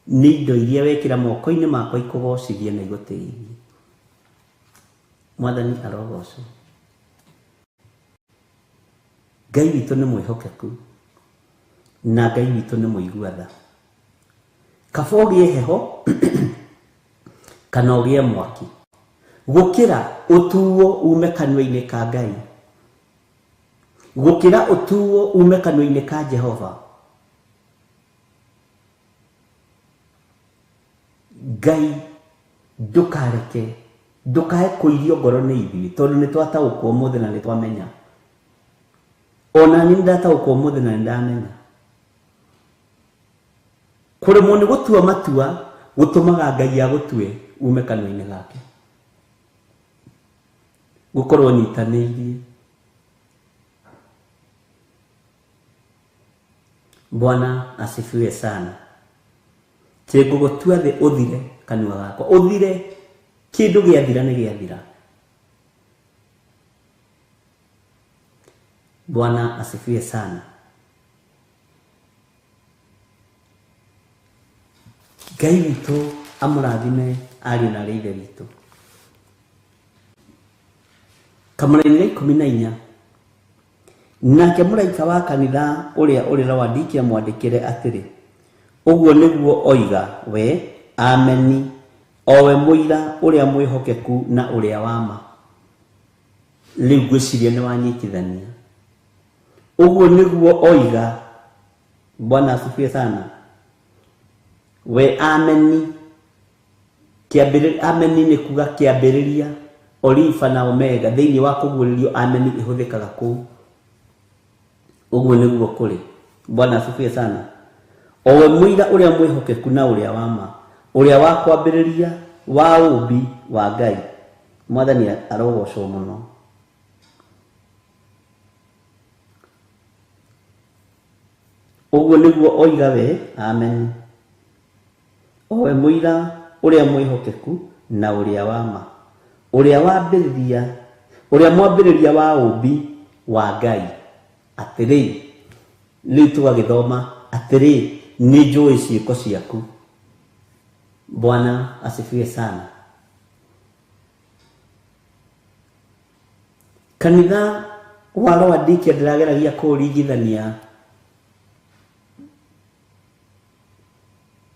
nĩ indo iria wekĩra moko-inĩ makwa ikũgocithia na igũtĩithie. Mwathani arogocwo. Ngai witũ nĩ mwĩhokeku na Ngai witũ nĩ mũigua tha. Kaba ũgĩe heho kana ũgĩe mwaki, gũkĩra ũtuo ume kanua-inĩ ka Ngai, gũkĩra ũtuo ume kanua-inĩ ka Jehova. Ngai ndũkareke, ndũkae kũirio ngoro nĩ ithuĩ, tondũ nĩ twataũkwo ũmũthĩ na nĩ twamenya. Ona niĩ nĩ ndataũkwo ũmũthĩ na nĩ ndamenya. Kũremwo nĩ gũtua matua gũtũmaga Ngai agũtue ume kanua-inĩ gake. Gũkorwo nyitanĩirie. Bwana asifiwe sana. Ngũgũtua thĩ ũthire kanua gakwa, ũthire kĩndũ gĩathira nĩ gĩathira. Bwana asifiwe sana. Ngai witũ amũrathime ariũ na arĩ ithe witũ. Kamũraini ga 14. Nake mũraika wa kanitha ũrĩa ũrĩ Laodikia mwandĩkĩre atĩrĩ, ũguo nĩguo oiga we Ameni, o we mũira ũrĩa mwĩhokeku na ũrĩa wa ma. Rĩu ngwĩciria nĩ wanyitithania. Ũguo nĩguo oiga. Bwana asifiwe sana. We Ameni, Ameni nĩ kuga kĩambĩrĩria, Olifa na Omega. Thĩinĩ wa kũguũrĩrio Ameni ĩhũthĩkaga kũu. Ũguo nĩguo kũrĩ. Bwana asifiwe sana. O we mũira ũrĩa mwĩhokeku na ũrĩa wa ma, ũrĩa wa kwambĩrĩria wa ũũmbi wa Ngai. Mwathani arogocwo mũno. Ũguo nĩguo oiga we Amen, o we mũira ũrĩa mwĩhokeku na ũrĩa wa ma, ũrĩa wambĩrĩria, ũrĩa mwambĩrĩria wa ũũmbi wa Ngai. Atĩrĩ, rĩu tũgagĩthoma atĩrĩ, nĩ njũĩ ciĩko ciaku. Bwana asifiwe sana. Kanitha wa Laodikia ndĩrageragia kũũringithania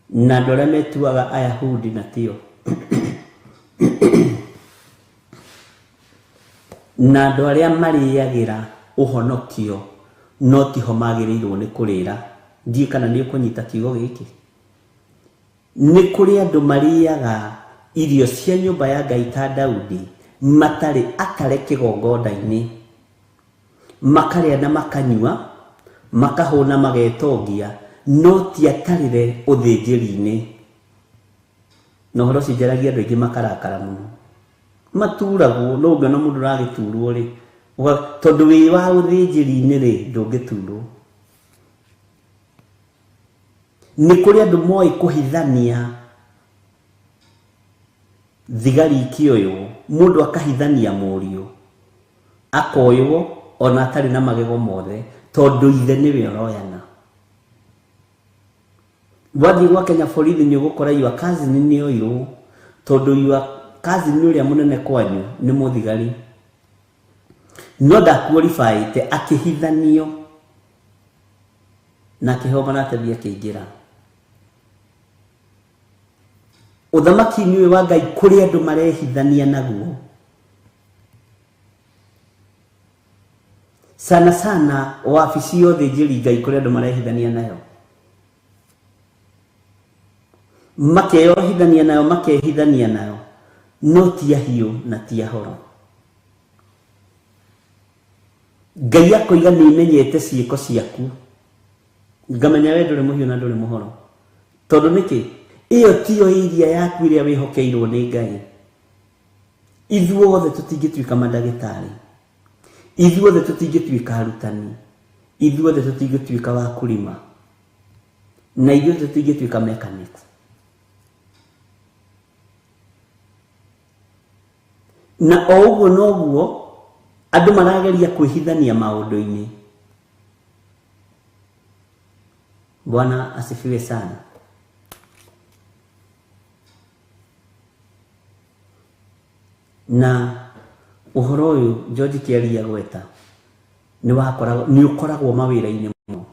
na andũ arĩa metuaga Ayahudi na tio, na andũ arĩa marĩagĩra ũhonokio no tiho magĩrĩirwo nĩ kũrĩra. Ndiũĩ kana nĩ ũkũnyita kiugo gĩkĩ. Nĩ kũrĩ andũ marĩaga irio cia nyũmba ya Ngai ta Daudi matarĩ atare kĩgongona-inĩ, makarĩa na makanyua, makahũna magetongia, no ti atarĩre ũthĩnjĩri-inĩ. Na ũhoro ũcio njaragia andũ aingĩ makarakara mũno. Maturagwo, no ũngĩona mũndũ ũragĩturwo rĩ, tondũ wĩ wa ũthĩnjĩri-inĩ rĩ, ndũngĩturwo. Nĩ kũrĩ andũ moĩ kũhithania thigari ikĩoywo, mũndũ akahithania mũriũ, akoywo ona atarĩ na magego mothe, tondũ ithe nĩwe ũroyana. Wathiĩ gwa Kenya borithi nĩ ũgũkora your cousin nĩ oirwo, tondũ your cousin ũrĩa mũnene kwanyu nĩ mũthigari. No ndaqualifyĩte, akĩhithanio na akĩheo maratathi akĩingĩra. Ũthamaki-inĩ ũyũ wa Ngai kũrĩ andũ marehithania naguo. Sana sana wabici ya ũthĩnjĩri Ngai kũrĩ andũ marehithania nayo. Makeyohithania nayo, makehithania nayo, no ti ahiũ na ti ahoro. Ngai akoiga nĩ menyete ciĩko ciaku, ngamenya we ndũrĩ mũhiũ na ndũrĩ mũhoro. Tondũ nĩkĩ? Ĩyo tiyo area yaku ĩrĩa wĩhokeirwo nĩ Ngai. Ithuothe tũtingĩtuĩka mandagĩtarĩ, ithuothe tũtingĩtuĩka arutani, ithuothe tũtingĩtuĩka wakulima, na ithuothe tũtingĩtuĩka mechanics. Na o ũguo noguo andũ marageria kwĩhithania maũndũ-inĩ. Bwana asifiwe sana. Na ũhoro ũyũ George Kĩaria gweta nĩ ũkoragwo mawĩra-inĩ mũno,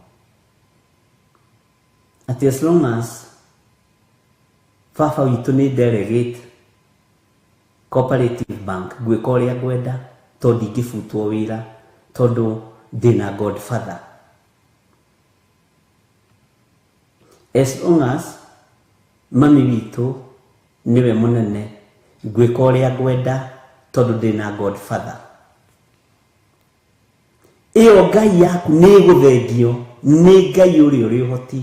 atĩ as long as baba witũ nĩ delegate Cooperative Bank, ngwĩka ũrĩa ngwenda tondũ ndingĩbutwo wĩra tondũ ndĩna godfather. As long as mami witũ nĩwe mũnene, ngwĩka ũrĩa ngwenda tondũ ndĩna godfather. Ĩyo Ngai yaku nĩ ĩgũthengio nĩ Ngai ũrĩa ũrĩ ũhoti.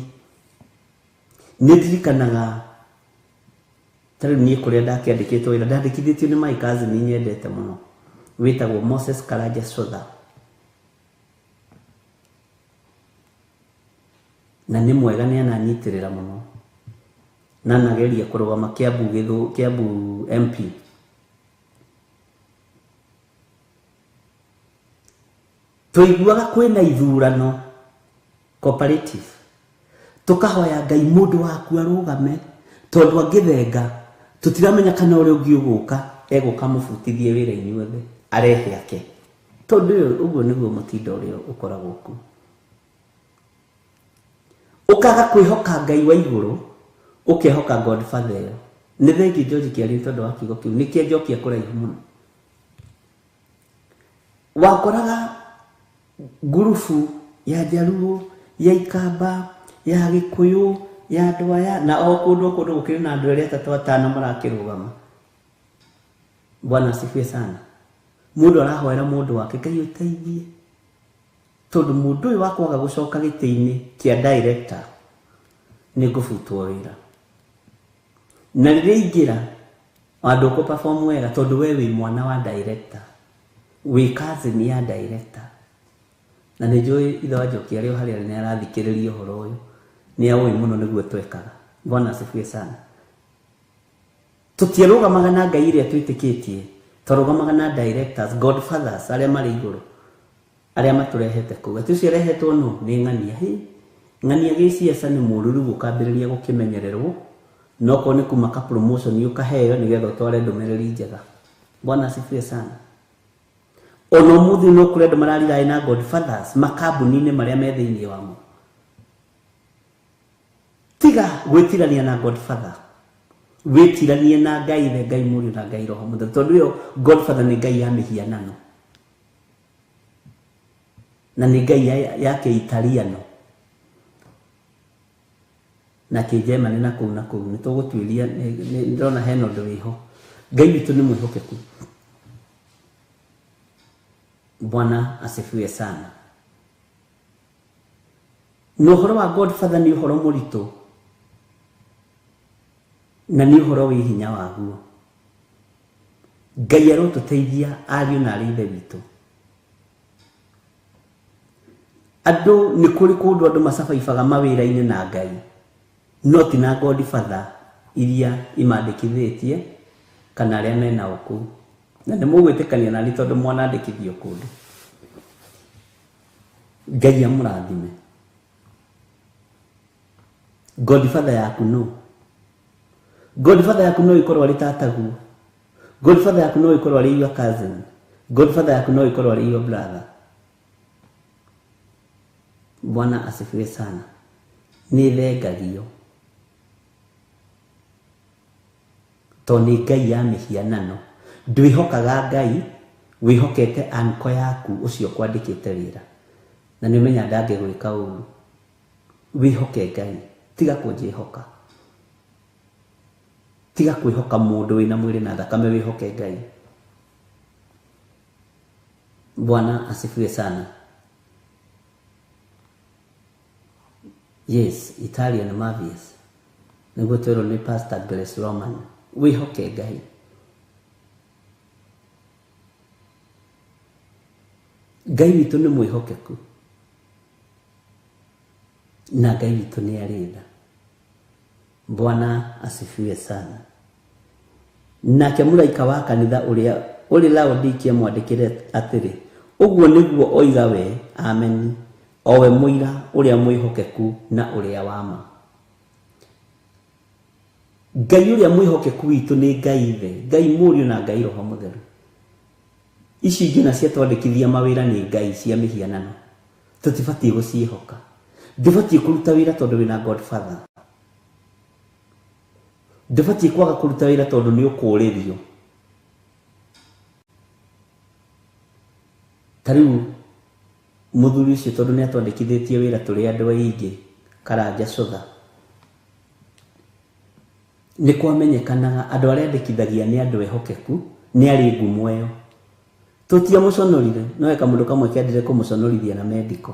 Nĩ ndirikanaga ta rĩu niĩ kũrĩa ndakĩandĩkĩtwo wĩra, ndandĩkithĩtio nĩ my cousin nyendete mũno wĩtagwo Moses Karanja Sotha, na nĩ mwega, nĩ ananyitĩrĩra mũno na anageria kũrũgama Kiambu, Kiambu MP. Tũiguaga kwĩna ithurano cooperative, tũkahoya Ngai mũndũ waku arũgame tondũ angĩthenga tũtiramenya kana ũrĩa ũngĩ ũgũka egũka mũbutithie wĩra inyuothe arehe ake, tondũ ũguo nĩguo mũtindo ũrĩa ũkoragwo kuo. Ũkaga kwĩhoka Ngai wa igũrũ, ũkehoka godfather ĩyo. Nĩ thengiũ George Kĩaria tondũ wa kiugo kĩu, nĩkĩanjokia kũraihu mũno. Wakoraga ngurubu ya Jaluo, ya Ikamba, ya Gĩkũyũ, ya andũ aya, na o kũndũ o kũndũ gũkĩrĩ na andũ erĩ atatũ atano marakĩrũgama. Bwana asifiwe sana. Mũndũ arahoera mũndũ wake, Ngai ũteithie, tondũ mũndũ ũyũ wakwaga gũcoka gĩtĩ-inĩ kĩa director nĩ ngũbutwo wĩra. Na rĩrĩa ingĩra andũ ũkũ perform wega tondũ we wĩ mwana wa director, wĩ cousin ya director. Na nĩ njũĩ ithe wa Njoki arĩ o harĩa arĩ nĩ arathikĩrĩria ũhoro ũyũ, nĩ aũĩ mũno nĩguo twekaga. Bwana asifiwe sana. Tũtiarũgamaga na Ngai ĩrĩa twĩtĩkĩtie, twarũgamaga na directors, godfathers arĩa marĩ igũrũ, arĩa matũrehete kũu. Atĩ ũcio arehetwo nũ? Nĩ ng'ania. Hĩ, ng'ania gĩciaca nĩ mũũru, rĩu ũkambĩrĩria gũkĩmenyererwo, no korwo nĩ kuma ka promotion ũkaheo nĩgetha ũtware ndũmĩrĩri njega. Bwana asifiwe sana. Ona ũmũthĩ no kũrĩ andũ marariraĩ na godfathers makambuni-inĩ marĩa me thĩinĩ wamo. Tiga gwĩtirania na godfather, wĩtiranie na Ngai Ithe, Ngai Mũriũ na Ngai Roho Mũtheru, tondũ ĩyo godfather nĩ Ngai ya mĩhianano na nĩ Ngai ya kĩitaliano na kĩnjemani na kũu na kũu. Nĩ tũgũtuĩria, nĩ ndĩrona hena ũndũ wĩho. Ngai witũ nĩ mwĩhokeku. Bwana asifiwe sana. Na ũhoro wa godfather nĩ ũhoro mũritũ na nĩ ũhoro wĩ hinya waguo. Ngai arotũteithia ariũ na arĩ ithe witũ. Andũ nĩ kũrĩ kũndũ andũ macabaibaga mawĩra-inĩ na Ngai, no ti na godfather iria imandĩkithĩtie kana arĩa mena ũkũu. Na nĩ mũgwĩtĩkania nani tondũ mwanandĩkithio kũndũ. Ngai amũrathime. Godfather yaku no. Godfather yaku no ĩkorwo arĩ tataguo. Godfather yaku no ĩkorwo arĩ your cousin. Godfather yaku no ĩkorwo arĩ your brother. Bwana asifiwe sana. Nĩ thengagio. Tondũ nĩ ngai ya mĩhianano. Ndwĩhokaga Ngai, wĩhokete anko yaku ũcio ũkwandĩkĩte wĩra. Na nĩ ũmenya ndangĩgwĩka ũru. Wĩhoke Ngai, tiga kũnjĩhoka. Tiga kwĩhoka mũndũ wĩna mwĩrĩ na thakame, wĩhoke Ngai. Bwana asifiwe sana. Yes, Italian Mavies. Nĩguo twerwo nĩ Pastor Grace Roman. Wĩhoke Ngai. Ngai witũ nĩ mwĩhokeku. Na Ngai witũ nĩ arĩ tha. Bwana asifiwe sana. Nake mũraika wa kanitha ũrĩa ũrĩ Laodikia mwandĩkĩre atĩrĩ, ũguo nĩguo oiga we, Ameni, o we mũira ũrĩa mwĩhokeku na ũrĩa wa ma. Ngai ũrĩa mwĩhokeku witũ nĩ Ngai Ithe, Ngai Mũriũ na Ngai Roho Mũtheru. Ici ingĩ na ciatwandĩkithia mawĩra nĩ ngai cia mĩhianano. Tũtibatiĩ gũciĩhoka. Ndũbatiĩ kũruta wĩra tondũ wĩna Godfather. Ndũbatiĩ kwaga kũruta wĩra tondũ nĩ ũkũrĩrio. Ta rĩu mũthuri ũcio tondũ nĩ atwandĩkithĩtie wĩra tũrĩ andũ aingĩ, Karanja Cũtha, nĩ kwamenyekanaga andũ arĩa andĩkithagia nĩ andũ ehokeku, nĩ arĩ ngumo ĩyo. Tũtiamũconorire, no he kamũndũ kamwe kendire kũmũconorithia na medical,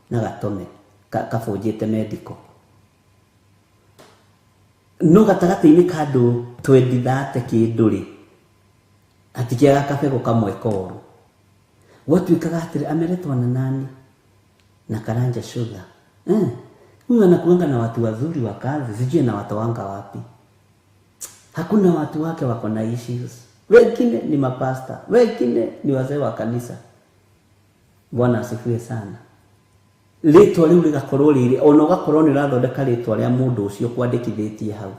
na gatome, kabũnjĩte medical. No gatagatĩ-inĩ ka andũ twendi thate kĩndũ rĩ, hatikĩaga kabegũ kamwe koru. Gwatuĩkaga atĩrĩ, ameletwa na nani? Na Karanja Sugar. Huyu anakuanga na watu wazuri wa kazi, sijui anawatoanga wapi. Hakuna watu wake wako na issues. Wengine ni mapasta, wengine ni wazee wa kanisa. Bwana asifiwe sana. Rĩtwa rĩu rĩgakorwo rĩrĩ, ona ũgakorwo nĩ ũrathondeka rĩtwa rĩa mũndũ ũcio kwandĩkithĩtie hau.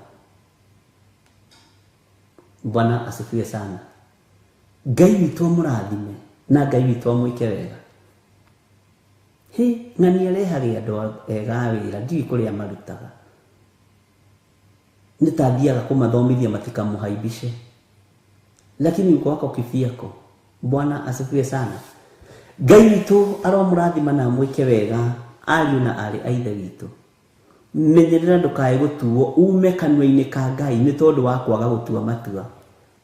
Bwana asifiwe sana. Ngai witũ amũrathime na Ngai witũ amwĩke wega. Hĩ, ng'ani arehage andũ ega a wĩra, ndiũĩ kũrĩa marutaga. Nĩ ta athiaga kũmathomithia matikamũhaibice. Lakini uko wako kivyako. Bwana asifiwe sana. Ngai witũ aromũrathima na amwĩke wega, ariũ na aarĩ a Ithe witũ. Menyerera ndũkae gũtuo ume kanua-inĩ ka Ngai nĩ tondũ wa kwaga gũtua matua.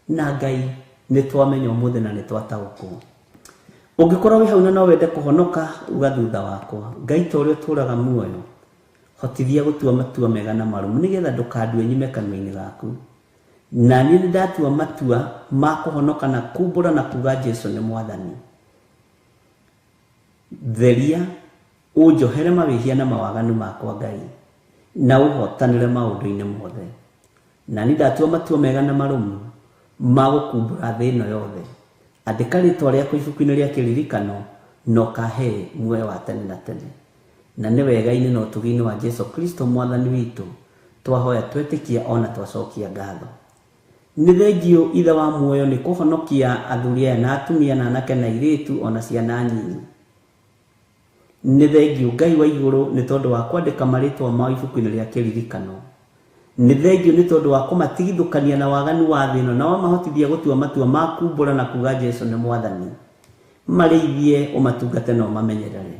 Na Ngai nĩ twamenya ũmũthĩ na nĩ twataũkwo. Ũngĩkorwo wĩ hau na no wende kũhonoka, uga thutha wakwa, Ngai ta ũrĩa ũtũũraga muoyo, hotithia gũtua matua mega na marũmu nĩgetha ndũkandue nyume kanua-inĩ gaku. Na niĩ nĩ ndatua matua ma kũhonoka na kumbũra na kuga Jesu nĩ Mwathani. Theria, ũnjohere mawĩhia na mawaganu makwa Ngai, na ũhotanĩre maũndũ-inĩ mothe. Na niĩ ndatua matua mega na marũmu ma gũkumbũra thĩ ĩno yothe. Andĩka rĩtwa rĩakwa ibuku-inĩ rĩa kĩririkano na ũkahe muoyo wa tene na tene. Na nĩ wega-inĩ na ũtugi-inĩ wa Jesu Kristo Mwathani witũ, twahoya twetĩkia ona twacokia ngatho. Nĩ thengiũ Ithe wa muoyo nĩ kũhonokia athuri aya na atumia na anake na airĩtu ona ciana nyinyi. Nĩ thengiũ Ngai wa igũrũ nĩ tondũ wa kwandĩka marĩtwa mao ibuku-inĩ rĩa kĩririkano. Nĩ thengiũ nĩ tondũ wa kũmatigithũkania na waganu wa thĩ ĩno na wamahotithia gũtua matua ma kumbũra na kuga Jesu nĩ Mwathani. Marĩithie, ũmatungate na ũmamenyerere.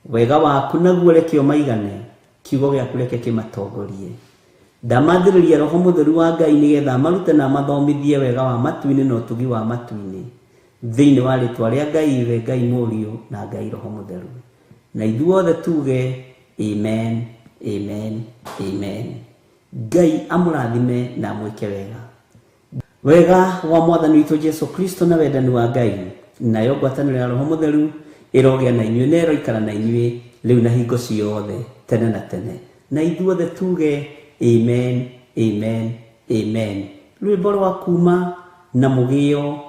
Wega waku naguo reke ũmaigane, kiugo gĩaku reke kĩmatongorie. Ndamathĩrĩria Roho Mũtheru wa Ngai nĩgetha amarute na amathomithie wega wa matu-inĩ na ũtugi wa matu-inĩ. Thĩinĩ wa rĩtwa rĩa Ngai Ithe, Ngai Mũriũ na Ngai Roho Mũtheru. Na ithuothe tuge amen, amen, amen. Ngai amũrathime na amwĩke wega. Wega wa Mwathani witũ Jesu Kristo na wendani wa Ngai nayo ngwatanĩro ya Roho Mũtheru ĩrogĩa na inyuĩ na ĩroikara na inyuĩ rĩu na hingo ciothe tene na tene. Na ithuothe tuge amen, amen, amen. Rwĩmbo rwa kuma na mũgĩo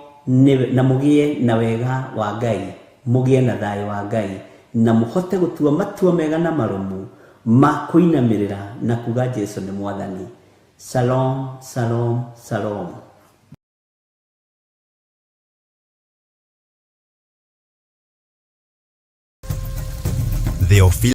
na mũgĩe na wega wa Ngai, mũgĩe na thayũ wa Ngai, na mũhote gũtua matua mega na marũmu ma kũinamĩrĩra na kuga Jesu nĩ Mwathani. Shalom, shalom, shalom. Theophilus.